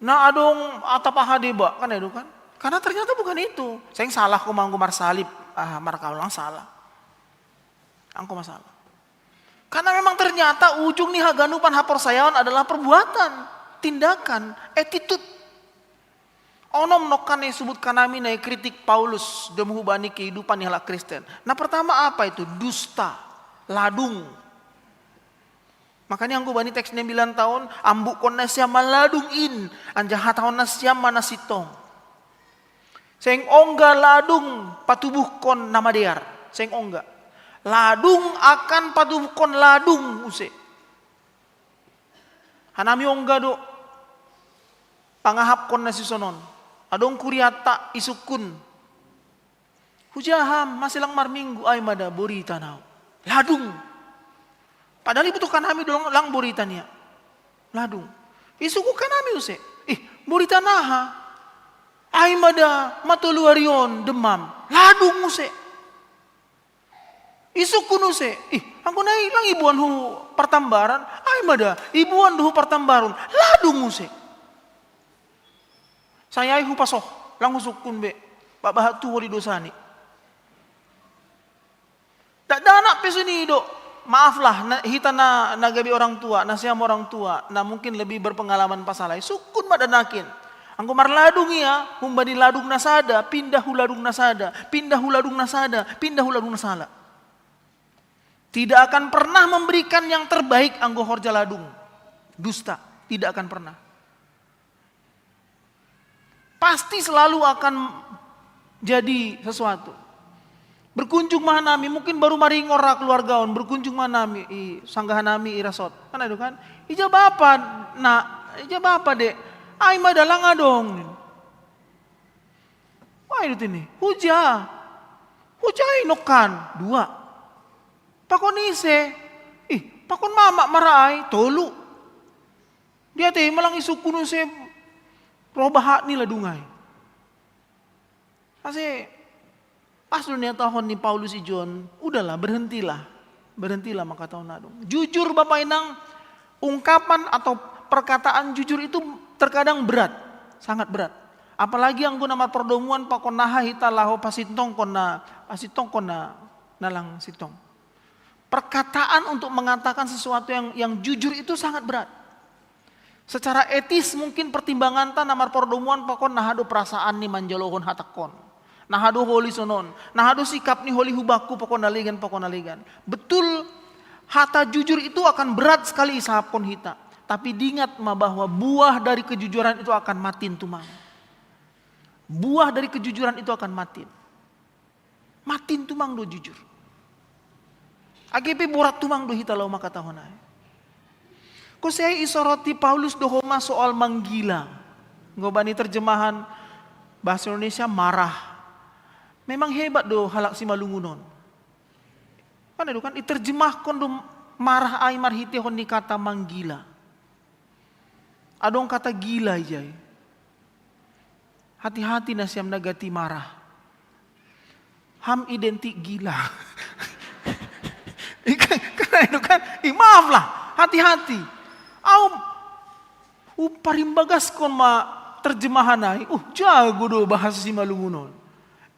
Na adong atap aha deba, kan itu kan? Karena ternyata bukan itu. Seng salah ko ma anggo marsalib, ah, markaon lang salah. Anggo masalah. Karena memang ternyata ujung ni haganupan haporsayaon adalah perbuatan, tindakan, attitude. Onom nongkan na isubutkan nami na ikritik Paulus domu hubani kehidupan ni halak Kristen. Na pertama apa itu? Dusta, ladung. Makanya anggo bani teks nembilan taon, ambukkon nasiam ma ladung in, anjaha hatahon nasiam ma na sintong. Seng ongga ladung patubuhkon na madear, seng ongga. Ladung akan patubuhkon ladung muse. Hanami ongga do pangahapkon na sisonon. Adong kuriatta isungkun. Huja ham, mase lang marminggu ai ma da borita nau. Ladung. Padahal ibutuhkan hami do lang borita nia. Ladung. Isungkunkan hami use. Ih, borita naha? Ai ma da matolu ari on demam. Ladung use. Isungkun use. Ih, anggo na i lang iboan hu partambaran. Ai ma da iboan do hu partambaran. Ladung use. Sai ai hupasoh, lang husungkun be. Bahat tu holi dosani. Dakdanak pe songon i do. Maaflah, na, hita na, na gabe orang tua, nasiam orang tua, na mungkin lebih berpengalaman pasal ai. Sungkun ma danakin. Anggo marladung ia, humbani ladung na sada, pindah hu ladung na sada, pindah hu ladung na sada, pindah hu ladung na sada. Tidak akan pernah memberikan yang terbaik anggo horja ladung. Dusta, tidak akan pernah. Pasti selalu akan jadi sesuatu. Berkunjung ma hanami, mungkin baru maringor ra keluarga on, berkunjung ma hanami, i, sanggah hanami i rasot. Kan itu kan? Ija bapa na, ija bapa de, ai ma da lang adong. Wah, itu ini, huja. Huja i nongkan, dua. Pakon ise, ih, pakon mamak ma ra ai, tolu. Dia te malang isungkun use ro bahat ni ladung ai. Ase, pas do nihatahon ni Paulus ijon, udahlah, berhentilah. Berhentilah mangkatahon ladung. Jujur Bapa Inang, ungkapan atau perkataan jujur itu terkadang berat, sangat berat. Apalagi anggo na marpardomuan pakon aha hita laho pasintongkon na, pasintongkon na, na lang sintong. Perkataan untuk mengatakan sesuatu yang, yang jujur itu sangat berat. Secara etis mungkin pertimbanganta na marpardomuan pakon na aha do perasaan ni manjalohon hatangkon. Na aha do holi sonon, na aha do sikap ni holi hu bakku pakon na legan, pakon na legan. Betul, hata jujur itu akan berat sekali isahapkon hita. Tapi diingat ma bahwa buah dari kejujuran itu akan matin tumang. Buah dari kejujuran itu akan matin. Matin tumang do jujur. Age pe borat tumang do hita laho mangkatahon ai. Kuse ai isoroti Paulus do homa soal manggila. Anggo bani terjemahan bahasa Indonesia marah. Memang hebat do halak Simalungun on. Kan itu kan, iterjemahkon do marah ai marhitehon ni kata manggila. Adong kata gila ijai. Hati-hati nasiam na gati marah. Ham identik gila. Ikan, kan itu kan, ih, maaf lah, hati-hati. Au, umparimbagaskon ma terjemahan ai. Uh, jago do bahasa Simalungun on.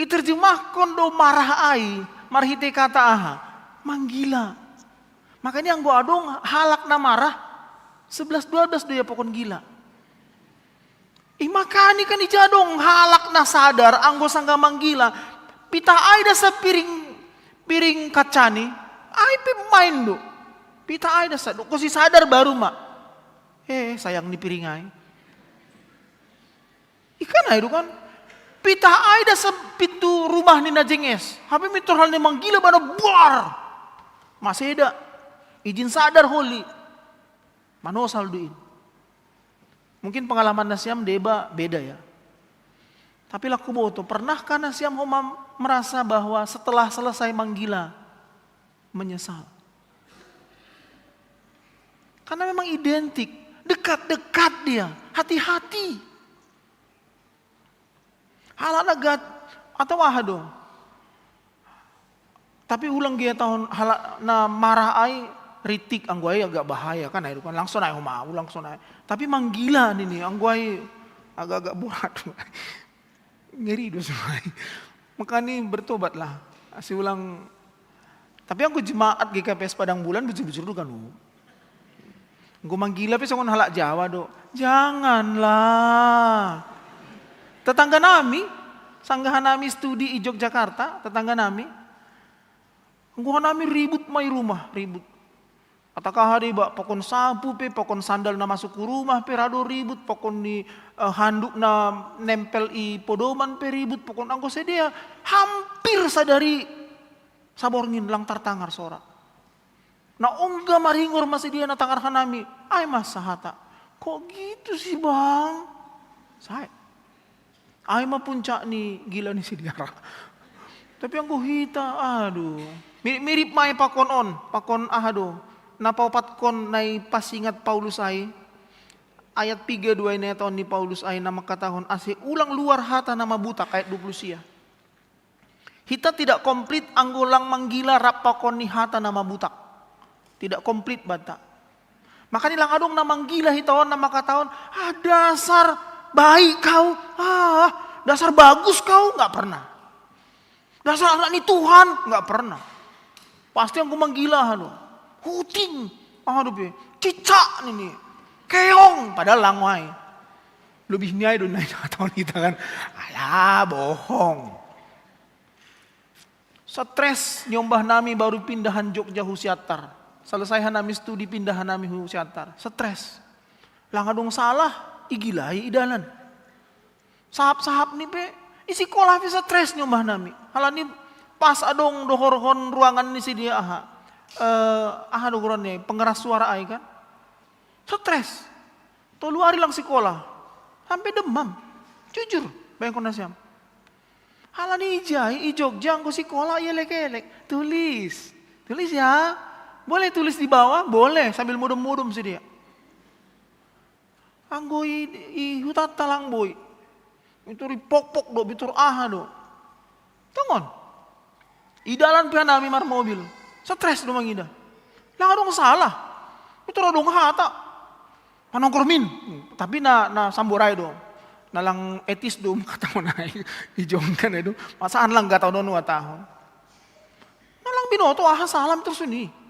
Iterjemahkon do marah ai marhite kata aha? Manggila. Makanya anggo adong halak na marah, sebelas dua belas do ia pakon gila. Ih, makani kan ija adong halak na sadar anggo sanggah manggila, pitah ai da sa piring, piring kacani, ai pe main do. Pitah ai da sa do, kosi sadar baru ma. Eh, sayang ni piring ai. Ikan ai do kan. Pitah ai da sa pintu rumah ni na jenges. Hape mintor hal ni manggila bana buar. Maseda. Ijin sadar holi. Manosal do in. Mungkin pengalaman nasiam deba beda ya. Tapi laku boto, pernahkah nasiam homa merasa bahwa setelah selesai manggila, menyesal? Karena memang identik, dekat-dekat dia, hati-hati. Halak na gat, Atau aha do. Tapi ulang gia tahun hala na marah ai, ritik, anggo ai agak bahaya kan, ai langsung ai homa, ulang sonai. Tapi manggila nini, anggo ai agak-agak borat. Ngeri do sonai. Makani bertobatlah. Asi ulang. Tapi anggo jemaat G K P S Padang Bulan bujur-bujur do kan. Anggo manggila pe songon halak Jawa do. Janganlah. Tetangga nami, sanggahan nami studi i Yogyakarta, tetangga nami. Anggo nami ribut ma i rumah, ribut. Atau aha deba, pakon sapu pe, pakon sandal na masuk ke rumah pe rado ribut, pakon ni eh, handuk na nempel i podoman pe ribut, pakon anggo sidea hampir sadari saborngin lang tartangar sora. Na ongga maringor ma sidea na tangar hanami, ai ma sahata. Kok gitu sih, Bang? Sae. Ai ma puncak ni gila ni sidea ra. Tapi anggo hita, aduh. Mirip-mirip ma i pakon on, pakon aha do. Na paopatkon na i pasingat Paulus ai. Ayat piga do ai na i taon ni Paulus ai na mangkatahon ase ulang luar hata na mabutak, ayat dua puluh sia. Hita tidak komplit anggo lang manggila rap pakon ni hata na mabutak. Tidak komplit banta. Makani lang adong na manggila hita on na mangkatahon, ah, dasar baik kau, ah, dasar bagus kau, nggak pernah. Dasar anak ni Tuhan, nggak pernah. Pasti anggo manggila aha do. Huting, aha do pe, cicak nini. Keong, padahal lang wai. Lebih ni ai do na i taon hita kan. Alah, bohong. Stres nyombah nami baru pindahan Jogja hu Siantar. Selesai hanami studi pindahan nami hu Siantar. Stres. Lang adong salah, igilai i dalan. Sahap-sahap ni pe, i sikola pe stres nyombah nami. Halani pas adong dohorhon ruangan ni sidea aha. Eh, aha do goran ni, pengeras suara ai kan. Stres. Tolu ari lang sikola. Sampe demam. Jujur, bayangkon nasiam. Halani ijai, i Jogja anggo sikola ielek-elek. Tulis. Tulis ya. Boleh tulis di bawah? Boleh, sambil modom-modom sidea. Anggo i, i hutanta lang boi. Pintor i pokpok do, pintor aha do. Tongon. I dalan pe hanami marmobil. Stres do mangida. Lang adong salah. Pintor adong hata. Panongkor min. Tapi na, na sambor ai do. Na lang etis do mangkatahon ai. I Jogja ai do. Masaan lang gatahonon watahon. Na lang binoto aha salah terus ini.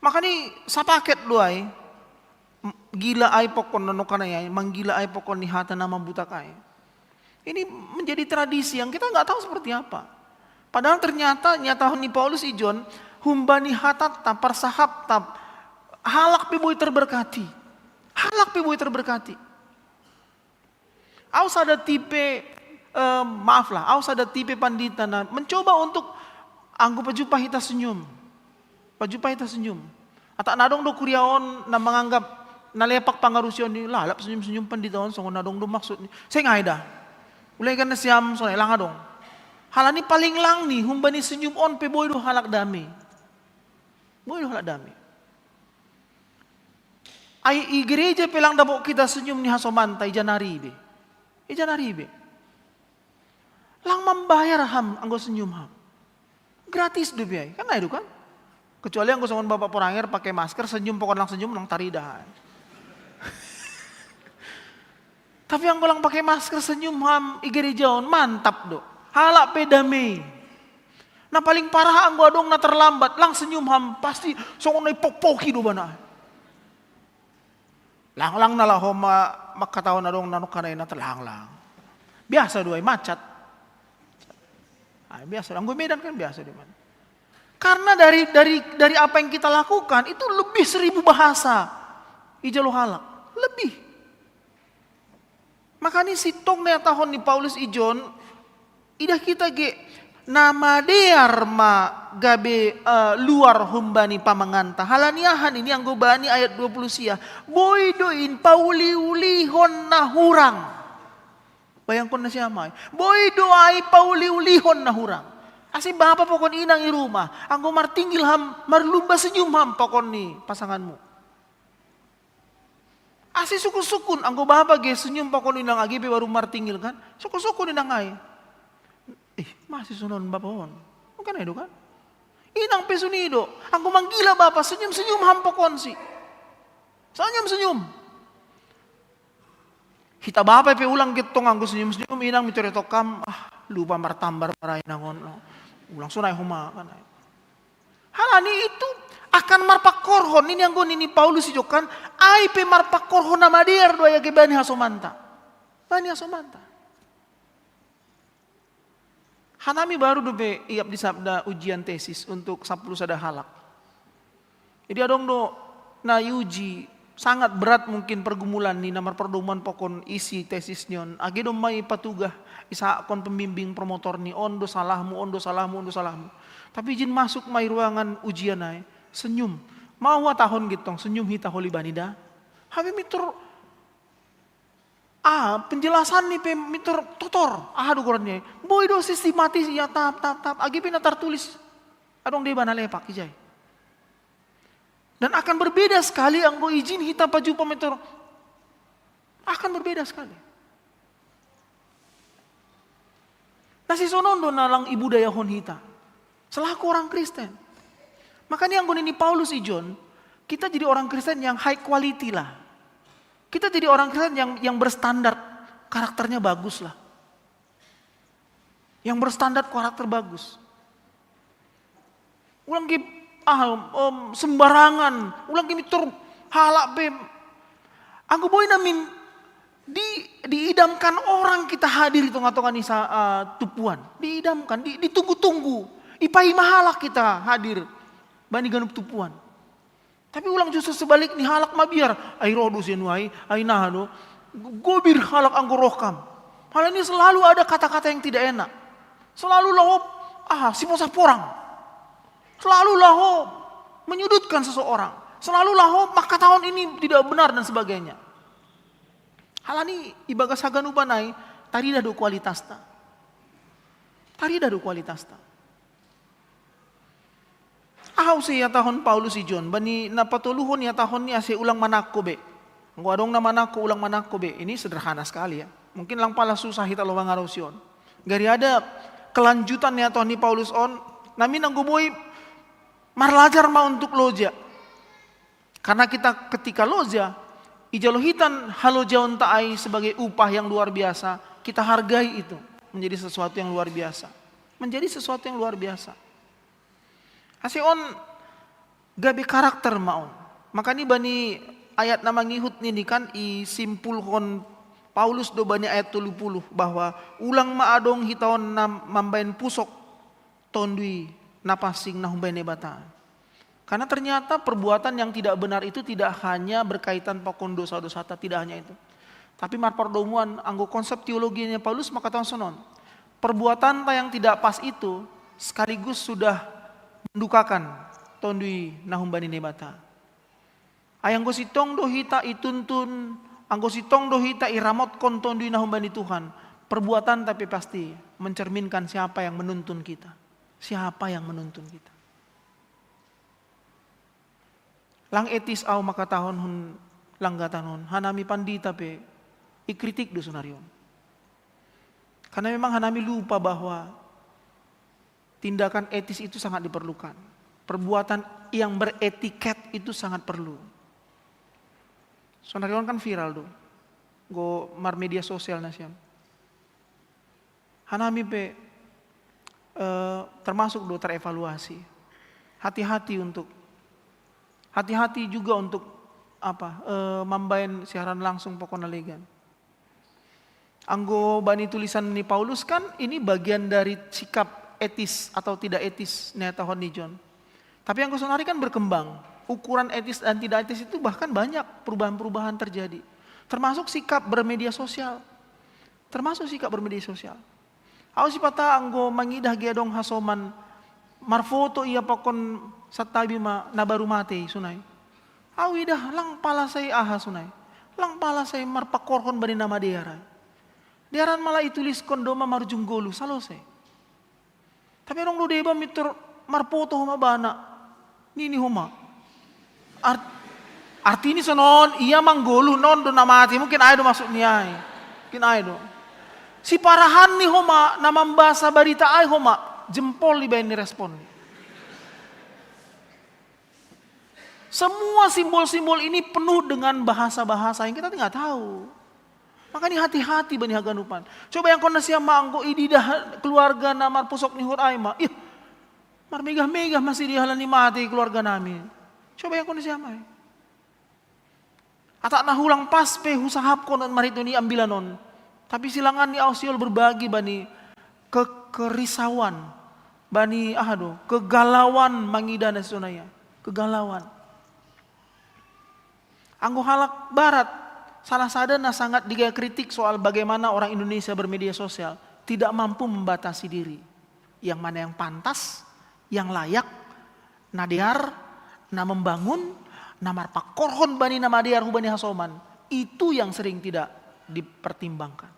Makani sapaket do ai, m-, gila ai pokon na nongkan ai, manggila ai pokon ni hata na mambutak ai. Ini menjadi tradisi yang kita nggak tahu seperti apa. Padahal ternyata nyatahon ni Paulus ijon, humbani hatanta, parsahapta, halak pe boi terberkati. Halak pe boi terberkati. Au sada tipe, eh, maaf lah, au sada tipe pandita na mencoba untuk anggo pajupa hita senyum. Pajupa hita senyum. Atak na adong do kuria on na manganggap na lepak pangarusion ni, lalap senyum-senyum pandita on songon na adong do maksudni. Seng ai da. Ulai kan nasiam sonai lang adong. Halani paling lang ni humbani senyum on pe boi do halak dame. Boi do halak dame. Ai i gereja pe lang dapot kita senyum ni hasomanta, ija nari be. Ija nari be. Lang mambayar ham anggo senyum ham. Gratis do be ai, kan ai do kan? Kecuali anggo songon Bapak Poranger pake masker, senyum pokon lang senyum lang taridah ai. Tapi anggo lang pake masker senyum ham i gereja on, mantap do. Halak pe dame. Na paling parah anggo adong na terlambat, lang senyum ham, pasti songon na ipokpoki do bana. Lang-lang na laho ma-, mangkatahon adong na nongkan ai na terlang-lang. Biasa do ai macet. Ah, biasa, anggo Medan kan biasa do man. Karena dari, dari, dari apa yang kita lakukan itu lebih seribu bahasa. Ijalo halak. Lebih. Makani sintong na ihatahon ni Paulus ijon, idah kita ge na madear ma gabe, eh, luar humbani pamanganta. Halani aha nini anggo bani ayat dua puluh sia, boi do in pauli-ulihon na hurang. Bayangkon nasiam ai. Boi do ai pauli-ulihon na hurang. Ase bapa pokon inang i rumah, anggo martinggil ham, marlumba senyum ham pokon ni pasanganmu. Asi sukun-sukun, anggo bapa ge senyum pakon inang age pe baru martingil kan. Sukun-sukun inang ai. Ih, masi sonon bapa on. Bukan itu kan? Inang pe suni do. Anggo manggila bapa senyum-senyum ham pakonsi. Senyum-senyum. Hita bapa pe ulang getong anggo senyum-senyum inang mitore tokam, ah, lupa martambar marai nangon. Ulang sonai homa kan. Halani itu akan marpakorhon ini anggo nini Paulus ijokan, ai pe marpakorhon na madear do ai age bani hasomanta. Bani hasomanta. Hanami baru dope iap disabda ujian tesis untuk sapuluh sada halak. Jadi adong do na iuji sangat berat mungkin pergumulan ni na marpardomuan pakon isi tesis ni on. Age do mai patugah isahakkon pembimbing promotor ni on do salahmu, on do salahmu, on do salahmu. Tapi ijin masuk mai ruangan ujian ai, senyum. Mau atahon getong senyum hita holi bani da. Hami mitur ah, penjelasan ni pe mitur totor. Ah, do goran ni. Boi do sistematis ia tap tap tap. Age pe na tartulis. Adong deba na lepak ijai. Dan akan berbeda sekali anggo ijin hita pajupa mitur. Akan berbeda sekali. Na sisonon do na lang ibudayahon hita. Selaku orang Kristen. Makanya anggo nini Paulus ijon, kita jadi orang Kristen yang high quality lah. Kita jadi orang Kristen yang yang berstandar karakternya bagus lah. Yang berstandar karakter bagus. Ulang ge ah, em, sembarangan, ulang ge mitur halak pe. Anggo boi namin di diidamkan orang kita hadir di tengah-tengah ni sa- ah, tupuan. Diidamkan, di, ditunggu-tunggu. Ipaima halak kita hadir bani ganup tupuan. Tapi ulang justru sebalik ni halak mabiar. Ai ro do sian uai, ai naha do. Gobir halak anggo roh kam. Halani selalu ada kata-kata yang tidak enak. Selalu laho ah, siposah porang. Selalu laho menyudutkan seseorang. Selalu laho mangkatahon ini tidak benar dan sebagainya. Halani ibagas haganupan ai tarida do kualitasta. Tarida do kualitasta. Aha use iatahon Paulus ijon bani na patoluhon iatahon ni ase ulang manangko be. Anggo adong na manangko ulang manangko be. Ini sederhana sekali ya. Mungkin lang pala susah hita lo mangarusi on. Gari ada kelanjutan iatahon ni Paulus on. Namin anggo boi marlajar ma untuk loja. Karena kita ketika loja, ijalo hitan halojaonta ai sebagai upah yang luar biasa, kita hargai itu menjadi sesuatu yang luar biasa. Menjadi sesuatu yang luar biasa. Ase on gabe karakter ma on. Makani bani ayat na mangihut nini kan isimpulhon Paulus do bani ayat tolu puluh bahwa ulang ma adong hita on na mambaen pusok tondui na pansing na humbaen Naibata. Karena ternyata perbuatan yang tidak benar itu tidak hanya berkaitan pakon dosa-dosata, tidak hanya itu. Tapi marpardomuan anggo konsep teologinya Paulus mangkatahon sonon. Perbuatanta yang tidak pas itu sekaligus sudah mendukakan tondui na humbani Naibata. Ai anggo sintong do hita ituntun, anggo sintong do hita iramotkon tondui na humbani Tuhan, perbuatanta pe pasti mencerminkan siapa yang menuntun kita. Siapa yang menuntun kita. Lang etis au mangkatahon hun langgatan on, hanami pandita pe ikritik do sonari on. Karena memang hanami lupa bahwa tindakan etis itu sangat diperlukan. Perbuatan yang beretiket itu sangat perlu. Sonari on kan viral do. Go marmedia sosial na sian. Hanami pe eh, termasuk do terevaluasi. Hati-hati untuk hati-hati juga untuk apa eh, mambaen siaran langsung pokokna legan. Anggo bani tulisan ni Paulus kan ini bagian dari sikap etis atau tidak etis na iatahon ni John. Tapi anggo sonari kan berkembang. Ukuran etis dan tidak etis itu bahkan banyak perubahan-perubahan terjadi. Termasuk sikap bermedia sosial. Termasuk sikap bermedia sosial. Au sipata anggo mangidah ge adong hasoman marfoto ia pakon santabi ma na baru mate sonai. Au idah lang pala sai aha sonai. Lang pala sai marpakorhon bani na madear ai. Dearan mala ituliskon do ma marujung golu, salose. Tapi adong do deba mitur marpoto homa bana. Nini homa. Art, Artini sonon, ia manggoluh non do na mati, mungkin ai do maksudni ai. Mungkin ai do. Si parahan ni homa, na mambasa barita ai homa, jempol ibaen ni respon. Semua simbol-simbol ini penuh dengan bahasa-bahasa yang kita nggak tahu. Makanya hati-hati bani haganupan. Coba yang kona siama anggo ididah keluarga na marpusok ni uhur ai ma. Ih, marmegah-megah masih di halani mati keluarga nami. Coba yang kona siama. Atak na hulang pas pe husahapkon on marhiteni ambilan on. Tapi silangan ni au siol berbagi bani ke kerisauan, bani aha do, kegalauan mangidah na sonai. Kegalauan. Anggo halak barat, salah sada na sangat digaya kritik soal bagaimana orang Indonesia bermedia sosial, tidak mampu membatasi diri. Yang mana yang pantas, yang layak, na dear, na membangun, na marpakorhon bani na madear hubani hasoman, itu yang sering tidak dipertimbangkan.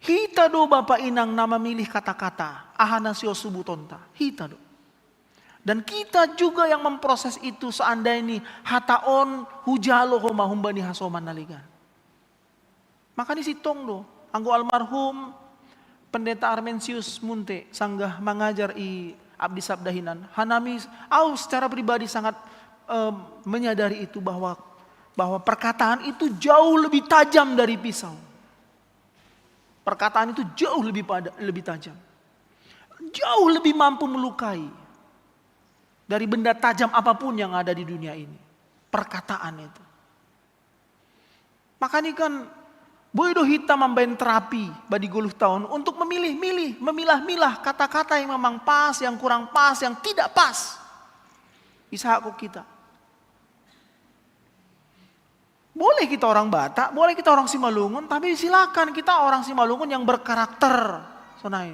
Hita do bapa inang na mamilih kata-kata, aha na siol subutonta, hita do. Dan kita juga yang memproses itu seandai ni hata on hujalo homa humbani hasoman na legan. Makani sintong do, anggo almarhum Pendeta Armensius Munte sanggah mangajar i Abdi Sabda hinan, hanami, au secara pribadi sangat eh, menyadari itu bahwa bahwa perkataan itu jauh lebih tajam dari pisau. Perkataan itu jauh lebih pada, lebih tajam. Jauh lebih mampu melukai dari benda tajam apapun yang ada di dunia ini. Perkataan itu. Makanya kan boi do hita mambaen terapi badi goluh taon untuk memilih-milih, memilah-milah kata-kata yang memang pas, yang kurang pas, yang tidak pas. Bisa kok kita. Boleh kita orang Batak, boleh kita orang Simalungun, tapi silakan kita orang Simalungun yang berkarakter, sonai.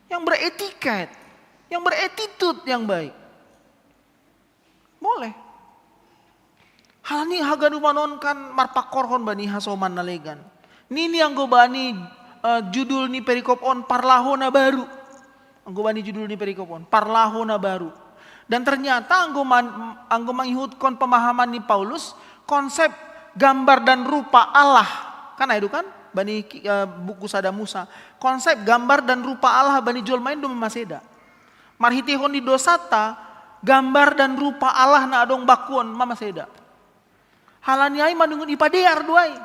Yang beretiket, yang beretitut yang baik. Boleh. Halani haganupan on kan marpakorhon bani hasoman na legan. Nini anggo bani eh, judul ni perikop on parlaho na baru. Anggo bani judul ni perikop on parlaho na baru. Dan ternyata anggo, man, anggo mangihutkon pemahaman ni Paulus, konsep gambar dan rupa Allah. Kan ai do kan? Bani eh, buku sada Musa. Konsep gambar dan rupa Allah bani jolma in do mamaseda. Marhiteihon ni dosanta, gambar dan rupa Allah na adong bakuon mamaseda. Halani ai manungun ipadear do ai.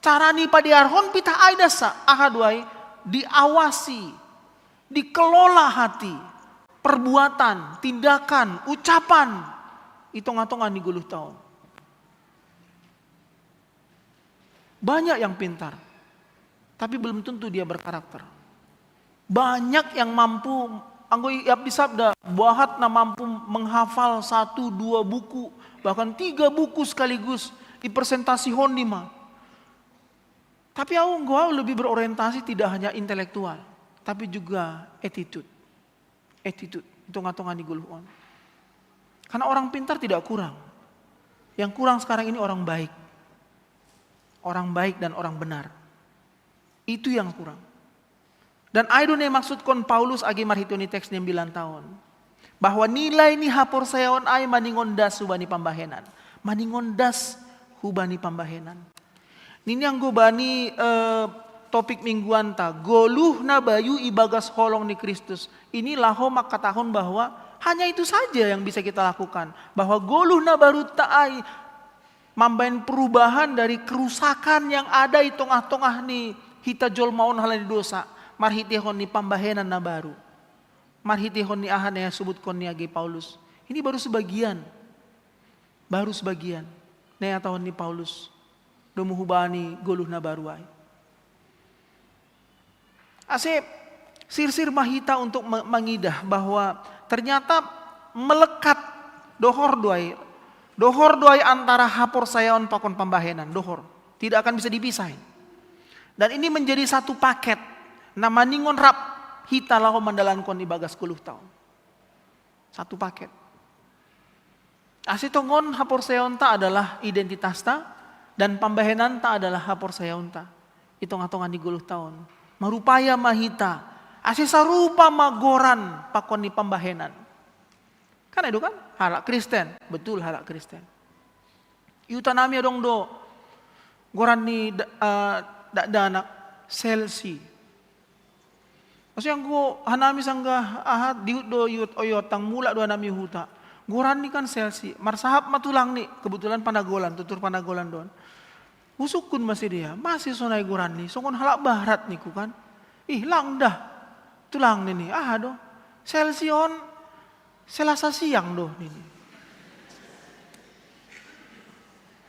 Cara ni padearhon pitah ai dasa, aha do ai, diawasi, dikelola hati, perbuatan, tindakan, ucapan, i tonga-tonga ni goluh taon. Banyak yang pintar, tapi belum tentu dia berkarakter. Banyak yang mampu, anggo iap disabda, buahat na mampu menghafal satu, dua buku, bahkan tiga buku sekaligus, dipresentasi hon lima. Tapi au, anggo au lebih berorientasi tidak hanya intelektual, tapi juga attitude. Attitude, di tonga-tonga ni goluh on. Karena orang pintar tidak kurang. Yang kurang sekarang ini orang baik. Orang baik dan orang benar. Itu yang kurang. Dan ai do na maksudkon Paulus agi marhiteni teks ni ambilan taon. Bahwa nilai ni haporsayaon ai maningon das hubani pambahenan. Maningon das hubani pambahenan. Nini anggo bani eh, topik mingguanta, goluh na bayu ibagas holong ni Kristus. Ini laho mangkatahon bahwa hanya itu saja yang bisa kita lakukan. Bahwa goluh na baru ta ai mambaen perubahan dari kerusakan yang ada i tongah-tongah ni hita jolma on halani dosa. Marhiteihon ni pambahenan na baru. Marhiteihon ni aha na ia subutkon ni agi Paulus. Ini baru sebagian. Baru sebagian. Na ihatahon ni Paulus. Domu hubani goluh na baru ai. Ase sirsir ma hita untuk mangidah bahwa ternyata melekat dohor do ai, dohor do ai antara haporsayaon pakon pambahenan, dohor. Tidak akan bisa dipisah. Dan ini menjadi satu paket na maningon rap hita laho mandalankon ibagas goluh taon. Satu paket. Ase tongon haporsayaonta adalah identitasta dan pambahenanta adalah haporsayaonta. I tonga-tonga ni goluh taon. Marupaya ma hita. Ase sarupa ma goran pakon ni pambahenan. Kan itu kan? Halak Kristen. Betul, halak Kristen. Ihuta nami adong do goran ni da-, eh, dakdanak, Selsi. Maksudnya anggo hanami sanggah aha, dihut do ihut oyotang, mulak do hanami huta. Goran ni kan Selsi, marsahap ma tulang ni, kebetulan Panagolan, tutur Panagolan do on. Husukkun ma sidea, mase sonai goran ni, songon halak Barat ningku kan. Ih, lang dah. Tulang nini, aha do? Selsi on, Selasa siang do nini.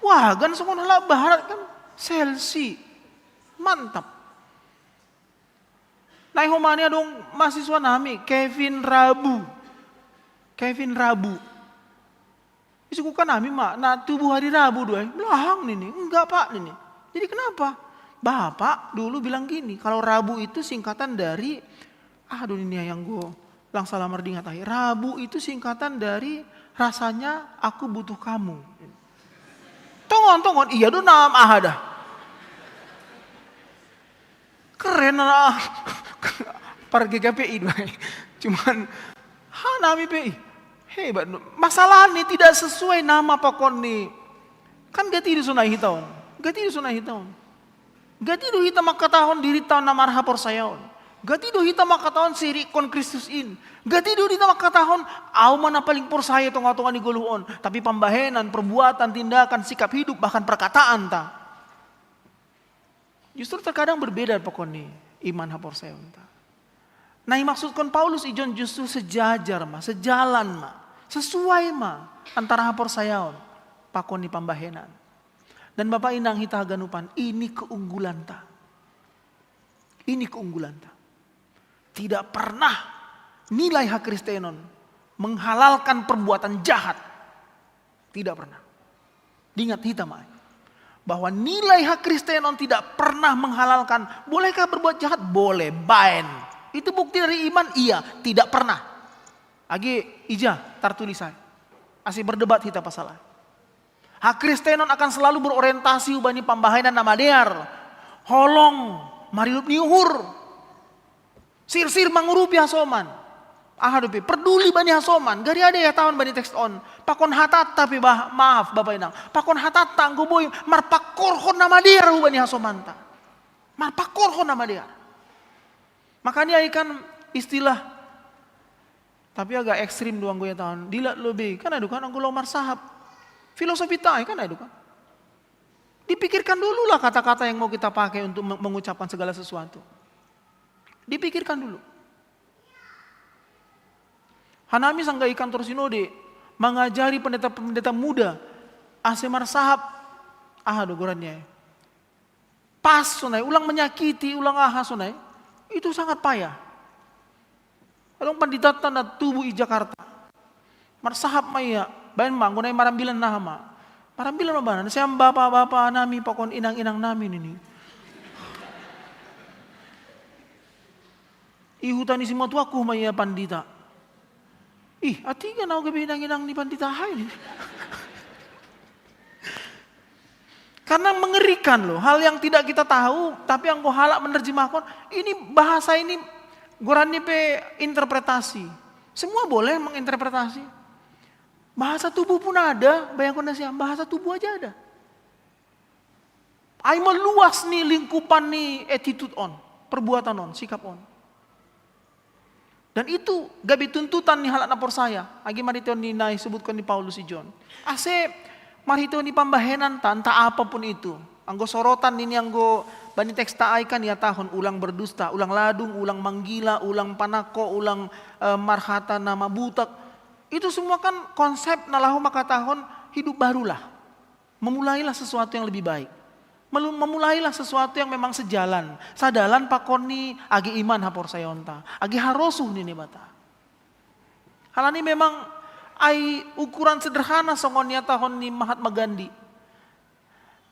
Wah, kan songon halak Barat kan, Selsi. Mantap. Nai homa ni adong mahasiswa nami, Kevin Rabu. Kevin Rabu. Isukukan nami ma, na tubuh hari Rabu do ai. Melahang nini, enggak Pak nini. Jadi kenapa? Bapak dulu bilang gini, kalau Rabu itu singkatan dari, aduh nini ayang go, lang salah mardingat ai. Rabu itu singkatan dari rasanya aku butuh kamu. Tongon, tongon, iya do nam aha dah. Keren lah. Par G K P I do ai. Cuman, ha nami pe, ih, hebat. Masalah ni tidak sesuai nama pakon ni. Kan gati do sonai hita on. Gati do sonai hita on. Gati do hita mangkatahon dirita on na marhaporsayaon. Gati do hita mangkatahon siirikkon Kristus in. Gati do hita mangkatahon au ma na paling porsaya tonga-tonga ni goluh on. Tapi pambahenan, perbuatan, tindakan, sikap hidup, bahkan perkataan ta. Justru terkadang berbeda pakon ni iman haporsayaonta. Na imaksudkon Paulus ijon justru sejajar ma, sejalan ma, sesuai ma antara haporsayaon pakon ni pambahenan. Dan Bapa Inang hita haganupan, ini keunggulanta. Ini keunggulanta. Tidak pernah nilai hakristenon menghalalkan perbuatan jahat. Tidak pernah. Diingat hita ma ai. Bahwa nilai hakristenon tidak pernah menghalalkan. Bolehkah berbuat jahat? Boleh. Baen. Itu bukti dari iman? Iya. Tidak pernah. Age ija tartulis ai. Asa berdebat hita pasal ai. Hakristenon akan selalu berorientasi hubani pambahenan na madear. Holong, marilup ni uhur. Sirsir mangurupi hasoman. Aha dope, perduli bani hasoman. Gari ada ihatahon bani teks on. Pakon hatanta pe bah, maaf Bapa Inang. Pakon hatanta anggo boi marpangkorhon na madear hubani hasomanta. Marpangkorhon na madear. Makanya ikan istilah, tapi agak ekstrim do anggo ihatahon. Dilat lobei, kan ai do kan anggo laho marsahap. Filosofita ai, kan ai do kan. Dipikirkan dululah kata-kata yang mau kita pakai untuk me-, mengucapkan segala sesuatu. Dipikirkan dulu. Hanami sanggah i kantor sinode mangajari pendeta-pendeta muda asa marsahap, aha do goranna ai. Pas sonai, ulang menyakiti, ulang aha sonai. Itu sangat payah. Adong panditanta na tubu i Jakarta. Marsahap ma ia, baen ma, anggo nai marambilan aha ma. Marambilan ma bana, sian bapa-bapa nami pakon inang-inang nami nini. I huta ni simatuangku ma ia pandita. Ih, atika na au gabe inang-inang ni pandita aha i. Karena mengerikan loh, hal yang tidak kita tahu, tapi anggo halak menerjemahkan, ini bahasa ini goranna pe interpretasi. Semua boleh menginterpretasi. Bahasa tubuh pun ada, bayangkon nasiam, bahasa tubuh aja ada. Ai meluas ni lingkupan ni attitude on, perbuatan on, sikap on. Dan itu gabe tuntutan ni halak na porsaya. Agi marhitehon ni na isebutkon ni Paulus ijon. Asa marhitehon ni pambahenanta, entah apapun itu. Anggo sorotan nini anggo bani teksta ai kan ihatahon ulang berdusta, ulang ladung, ulang manggila, ulang panangko, ulang, eh, marhata na mabutak. Itu semua kan konsep na laho mangkatahon hidup barulah. Memulailah sesuatu yang lebih baik. Melu-, memulailah sesuatu yang memang sejalan. Sadalan pakon ni age iman haporsayaonta. Age harosuh ni Naibata. Halani memang ai ukuran sederhana songon ihatahon ni Mahatma Gandhi.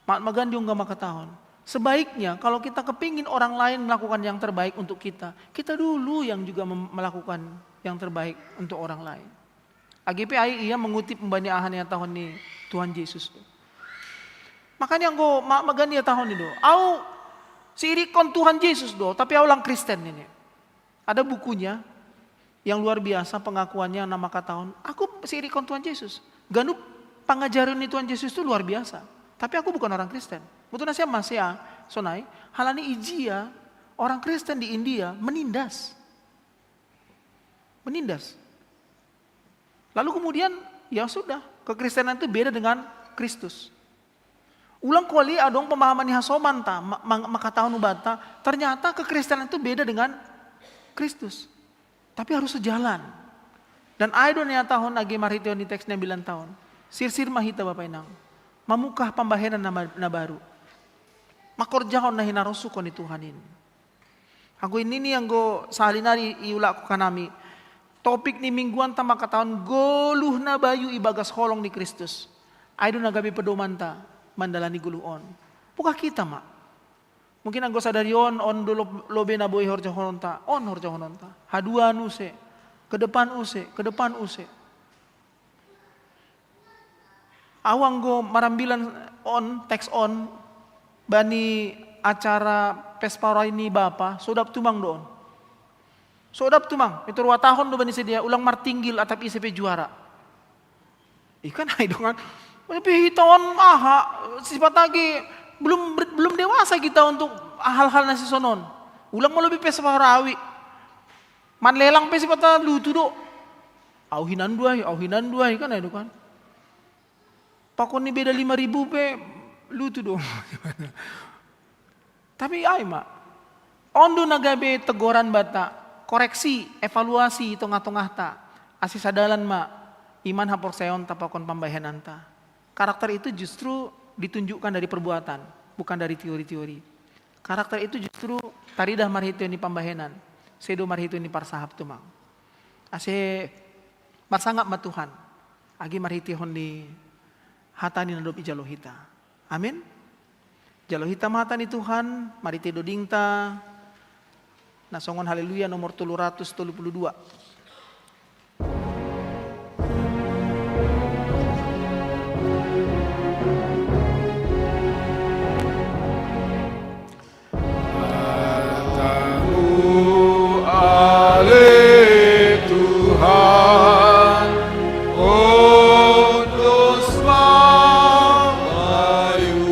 Mahatma Gandhi nunga mangkatahon, sebaiknya kalau kita kepingin orang lain melakukan yang terbaik untuk kita, kita dulu yang juga mem-, melakukan yang terbaik untuk orang lain. Age pe ai ia mengutip umbani aha na ihatahon ni Tuhan Jesus. Makanya anggo ma-, Mahatma Gandhi ihatahon i do, au siirikkon Tuhan Jesus do, tapi au lang Kristen nini. Ada bukunya, Yang luar biasa pengakuannya nama kataon, "Aku sirik kon Tuhan Yesus." Ganup pangajarion ni Tuhan Yesus tu luar biasa. Tapi aku bukan orang Kristen. Buat nasihat masih ya, sonai, halani ijia, orang Kristen di India menindas. Menindas. Lalu kemudian, ya sudah, kekristenan itu beda dengan Kristus. Ulang kuali adong pemahaman ni hasoman ta, ma-, ma-, makataon ubata, ternyata kekristenan itu beda dengan Kristus. Tapi harus sejalan. Dan ai do niatahon agi marhitehon ni teks niambilan taon. Sirsir ma hita Bapa Inang. Mamukah pambahenan na ma-, na baru. Makorjahon na hinarosuhkon ni Tuhan in. Anggo ini ni anggo sahali nari iulahkon hanami. Topik ni mingguan ta makataon goluh na bayu ibagas holong ni Kristus. Ai do na gabe pedomanta mandalani goluh on. Pukah kita ma. Mungkin anggo sadari on, on do lo-, lobe na boi horjahononta, on horjahononta. Haduan use, kedepan use, kedepan use. Au anggo marambilan on, teks on, bani acara pesta rohani ni Bapa, sodap tumang do on. Sodap tumang, itu ruatahon do bani sedia, ulang martinggil atap ise pe juara. Ikan ai dongan. Tapi hita on aha, sifat agi belum, belum dewasa kita untuk hal-hal na sisonon. Ulang molo pe pesta rohani. Manlelang pe sipata lutu do. Au hinan duai, au hinan duai, kan ai do kan. Pakon ni beda lima ribu pe lutu do. Tapi ai ma. On do na gabe tegoran banta, koreksi, evaluasi tongah-tongahta. Ase sadalan ma iman haporsayaonta pakon pambahenanta. Karakter itu justru ditunjukkan dari perbuatan, bukan dari teori-teori. Karakter itu justru taridah marhitehon ni pambahenan, sedo marhitehon ni parsahap tumang. Ase marsangap ma Tuhan, agi marhitehon ni hata ni na dob ijalo hita. Amin. Jalo hita ma hata ni Tuhan, marhitehon dodingta, na songon Haleluya nomor tolu ratus tolu puluh dua. Matamu ale Tuhan, ondos ma bayu.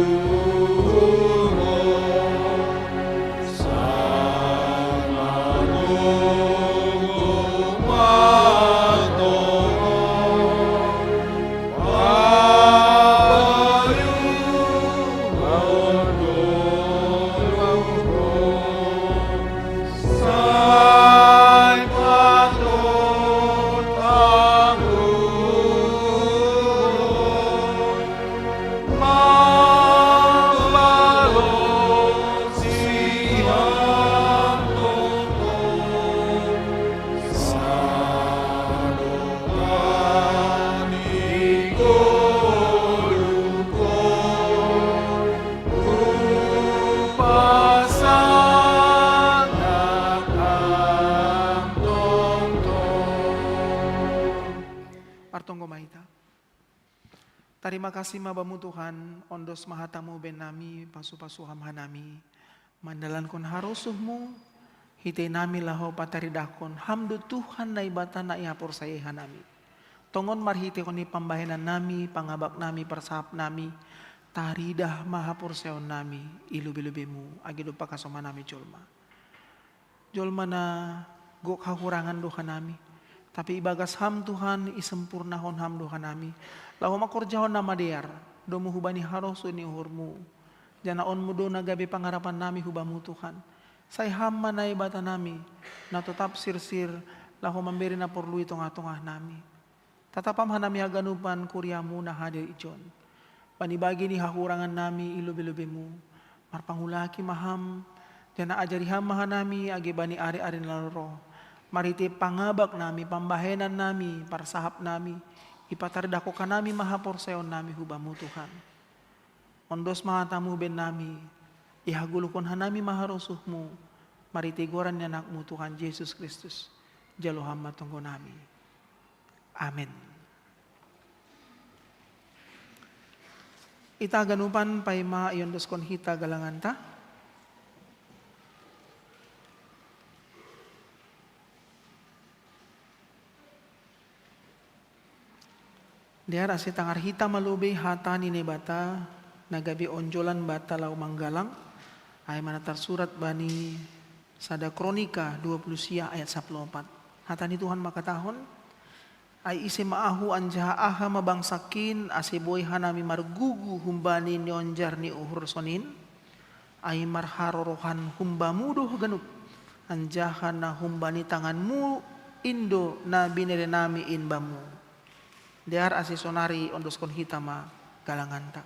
Martonggo ma hita. Tarima kasih ma Bamu Tuhan, ondos ma hatamu baen nami, pasu-pasu Ham hanami. Mandalankon harosuhmu, hitei nami laho pataridahkon Ham do Tuhan Naibata na ihaporsayai hanami. Tongon marhitehon ni pambahenan nami, pangabak nami, parsahap nami, taridah ma haporsayaon nami i lobei-lobeimu, agi dompak hasoman nami jolma. Jolma na gok hahurangan do hanami. Tapi ibagas Ham Tuhan, isempurnahon Ham do hanami. Laho mangkorjahon na madear, domu hubani harosuh ni uhurmu. Jana onmu do na gabe pangarapan nami hubamu Tuhan. Sai Ham ma Naibata nami, na totap sirsir, laho mambere na porlu i tongah-tongah nami. Tatap Ham hanami haganupan kuriamu na hadir ijon. Bani bagi ni hahurangan nami i lobei-lobeimu, marpangulaki ma Ham, jana ajari Ham ma hanami age bani ari-ari na ro. Marhite pangabak nami, pambahenan nami, parsahap nami, ipataridahkon hanami ma haporsayaon nami hubamu Tuhan. Ondos ma hatamu baen nami, ihagoluhkon hanami ma harosuhmu, marhite goran ni anakmu Tuhan Jesus Kristus. Jalo Ham ma tonggo nami. Amin. Ita ganupan paima iondoskon hita galanganta. Dear ase tangar hita ma lobei hata ni Naibata na gabe onjolan banta laho manggalang, ai ma na tarsurat bani sada Kronika dua puluh sia ayat sapuluh opat. Hata ni Tuhan mangkatahon: Ai ise ma ahu anjaha aha ma bangsakin, ase boi hanami margugu humbani nionjar ni uhur sonin? Ai marharorohan humbamu do ganup, anjaha na humbani tanganmu in do na binerenami in bamu. Dear ase sonari ondoskon hita ma galanganta.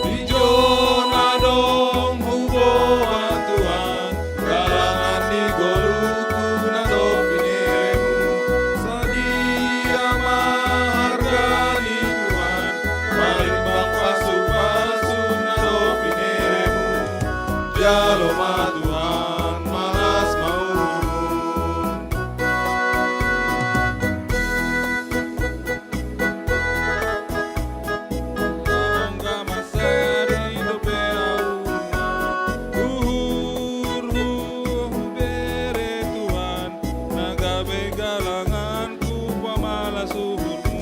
Ijo na dong huboan Tuhan, galangan ni goluhku na dob bineremu. Sadia ma harga ni Tuhan, marimbang pasupasu na dob bineremu. Jalo ma Tuhan, malas ma uhurmu. Angka masari dope auma, uhurhu hubere Tuhan, na gabe galanganku pamalas uhurmu.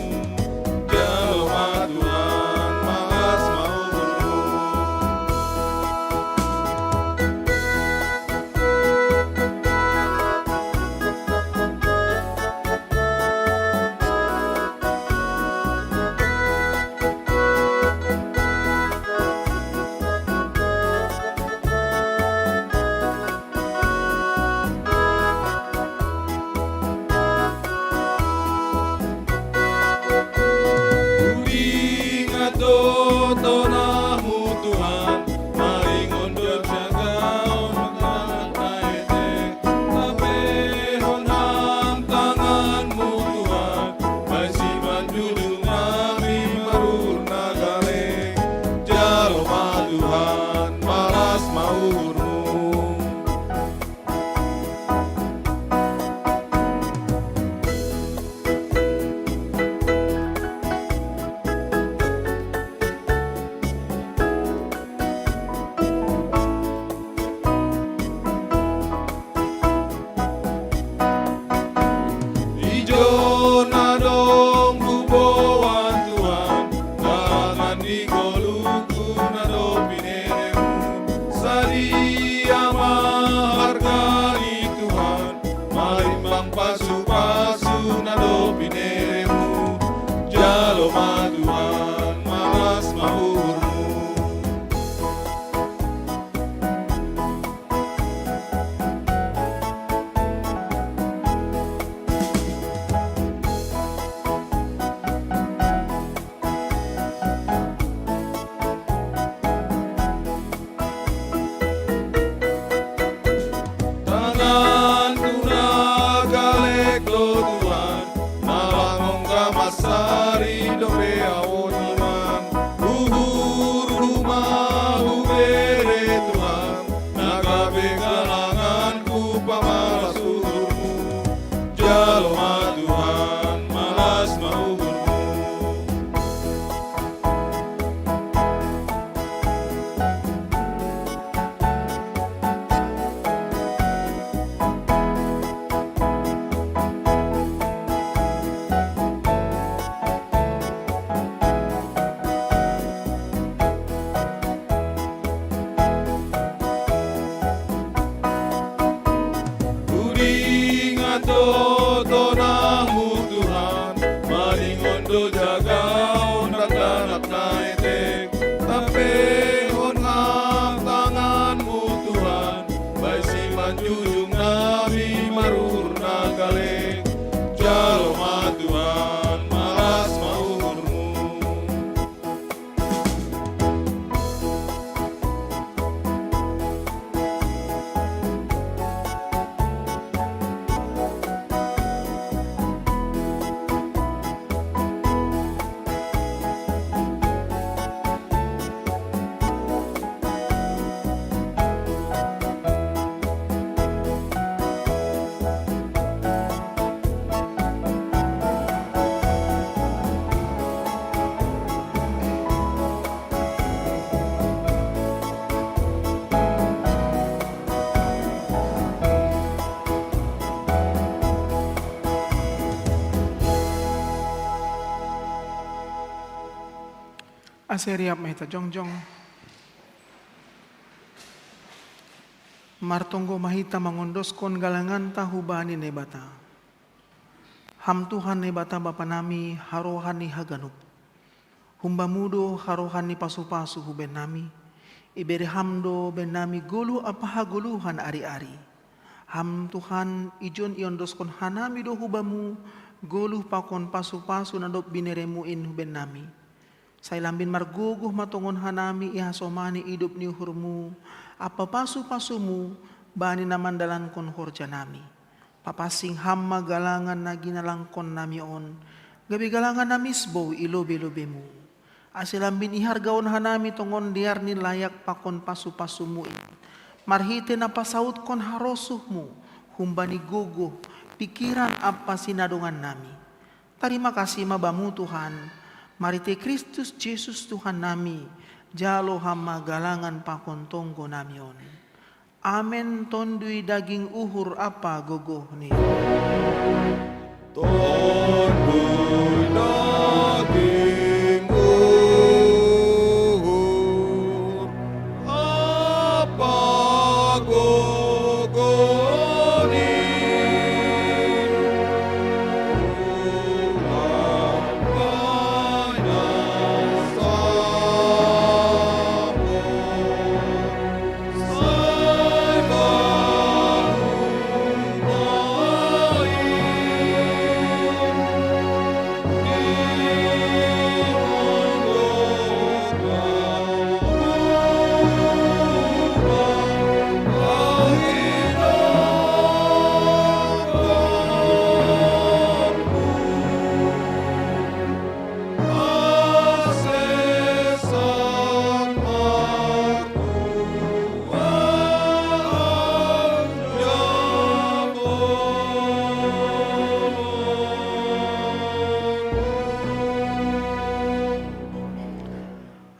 Jalo ma Tuhan, malas ma uhurmu. Hudingat do tonamu Tuhan, maringon do jagaon makanan na ete, tapehon ham tanganmu Tuhan, bahen simanjujung nami maruhur na gale. Jalo ma Tuhan, malas ma uhurmu. Ijo na dong huboan Tuhan, galangan ni goluhku na dob bineremu. Sadia ma harga ni Tuhan, marimbang pasupasu na dob bineremu. Jalo ma Tuhan, malas ma uhurmu. Tanganku na galek do Tuhan, na lang ongga masari dope ahu Tuhan. Uhurhu ma hubere Tuhan, na gabe galanganku pamalas uhurmu. Jalo ma Tuhan, malas ma uhurmu. Ase riap ma hita jongjong. Martonggo ma hita mangondoskon galanganta hubani Naibata. Ham Tuhan Naibata Bapa nami, harohan ni haganup. Hum-Bamu do harohan ni pasu-pasu hu bennami. Ibere Ham do bennami goluh ampa hagoluhan ari-ari. Ham Tuhan, ijon iondoskon hanami do hu Bamu goluh pakon pasu-pasu na dob binereMu in hu bennami. Sai lambin margogoh ma tongon hanami ihasomani idop ni uhurMu ampa pasu-pasuMu bani na mandalankon horjanami. Papansing Ham ma galangan na ginalangkonnami on, gabe galangan na misbou i lobei-lobeiMu. Ase lambin ihargaon hanami tongon dear ni layak pakon pasu-pasuMu in, marhitei na pasautkon harosuhMu humbani gogoh, pingkiran ampa sinadongannami. Tarima kasih ma Bamu Tuhan, marhitei Kristus Jesus Tuhannami, jalo Ham ma galangan pakon tonggonami on. Amen. Tonduy daging uhur ampa gogoh ni. Tonduy daging uhur ampa gogoh ni.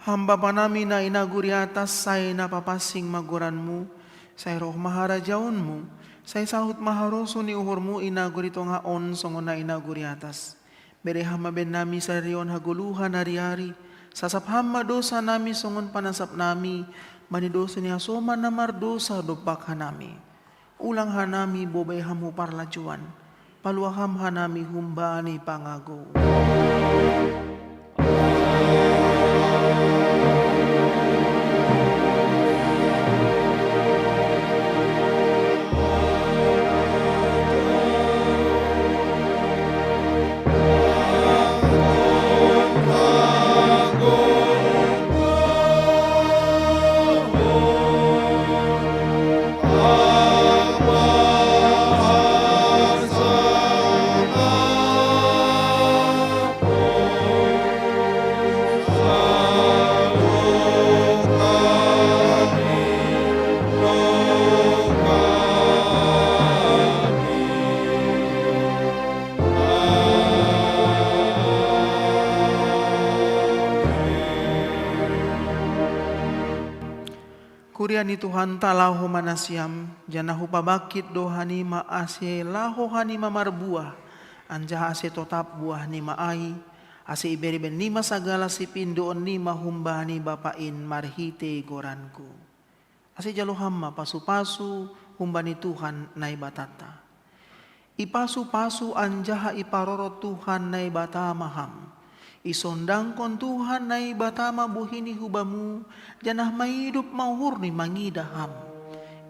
Ham Bapa nami na i nagori atas, sai na papansing ma goranMu, sai roh ma harajaonMu, sai saut ma harosuh ni uhurMu i nagori tongah on songon na i nagori atas. Bere Ham ma bennami sadari on hagoluhan ari-ari, sasap Ham ma dosanami songon panasapnami bani dosa ni hasoman na mardosa dompak hanami. Ulang hanami bobai Ham hu parlajuan, palua Ham hanami humbani pangagou. Kuria ni Tuhanta, laho ma nasiam, janah hupabangkit do hanima ase laho hanima marbuah, anjaha ase totap buahnima ai, ase ibere bennima sagala sipindoonnima humbani Bapa in marhitei goranku. Ase jalo Ham ma pasu-pasu humbani Tuhan Naibatanta. Ipasu-pasu anjaha iparorot Tuhan Naibata ma Ham. Isondangkon Tuhan Naibata ma bohiNi hu Bamu, janah maidop ma uhurNi mangidah Ham.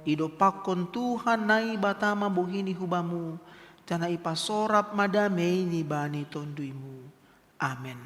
Idompakkon Tuhan Naibata ma bohiNi hu Bamu, janah ipasorap ma dameiNi bani tonduyMu. Amen.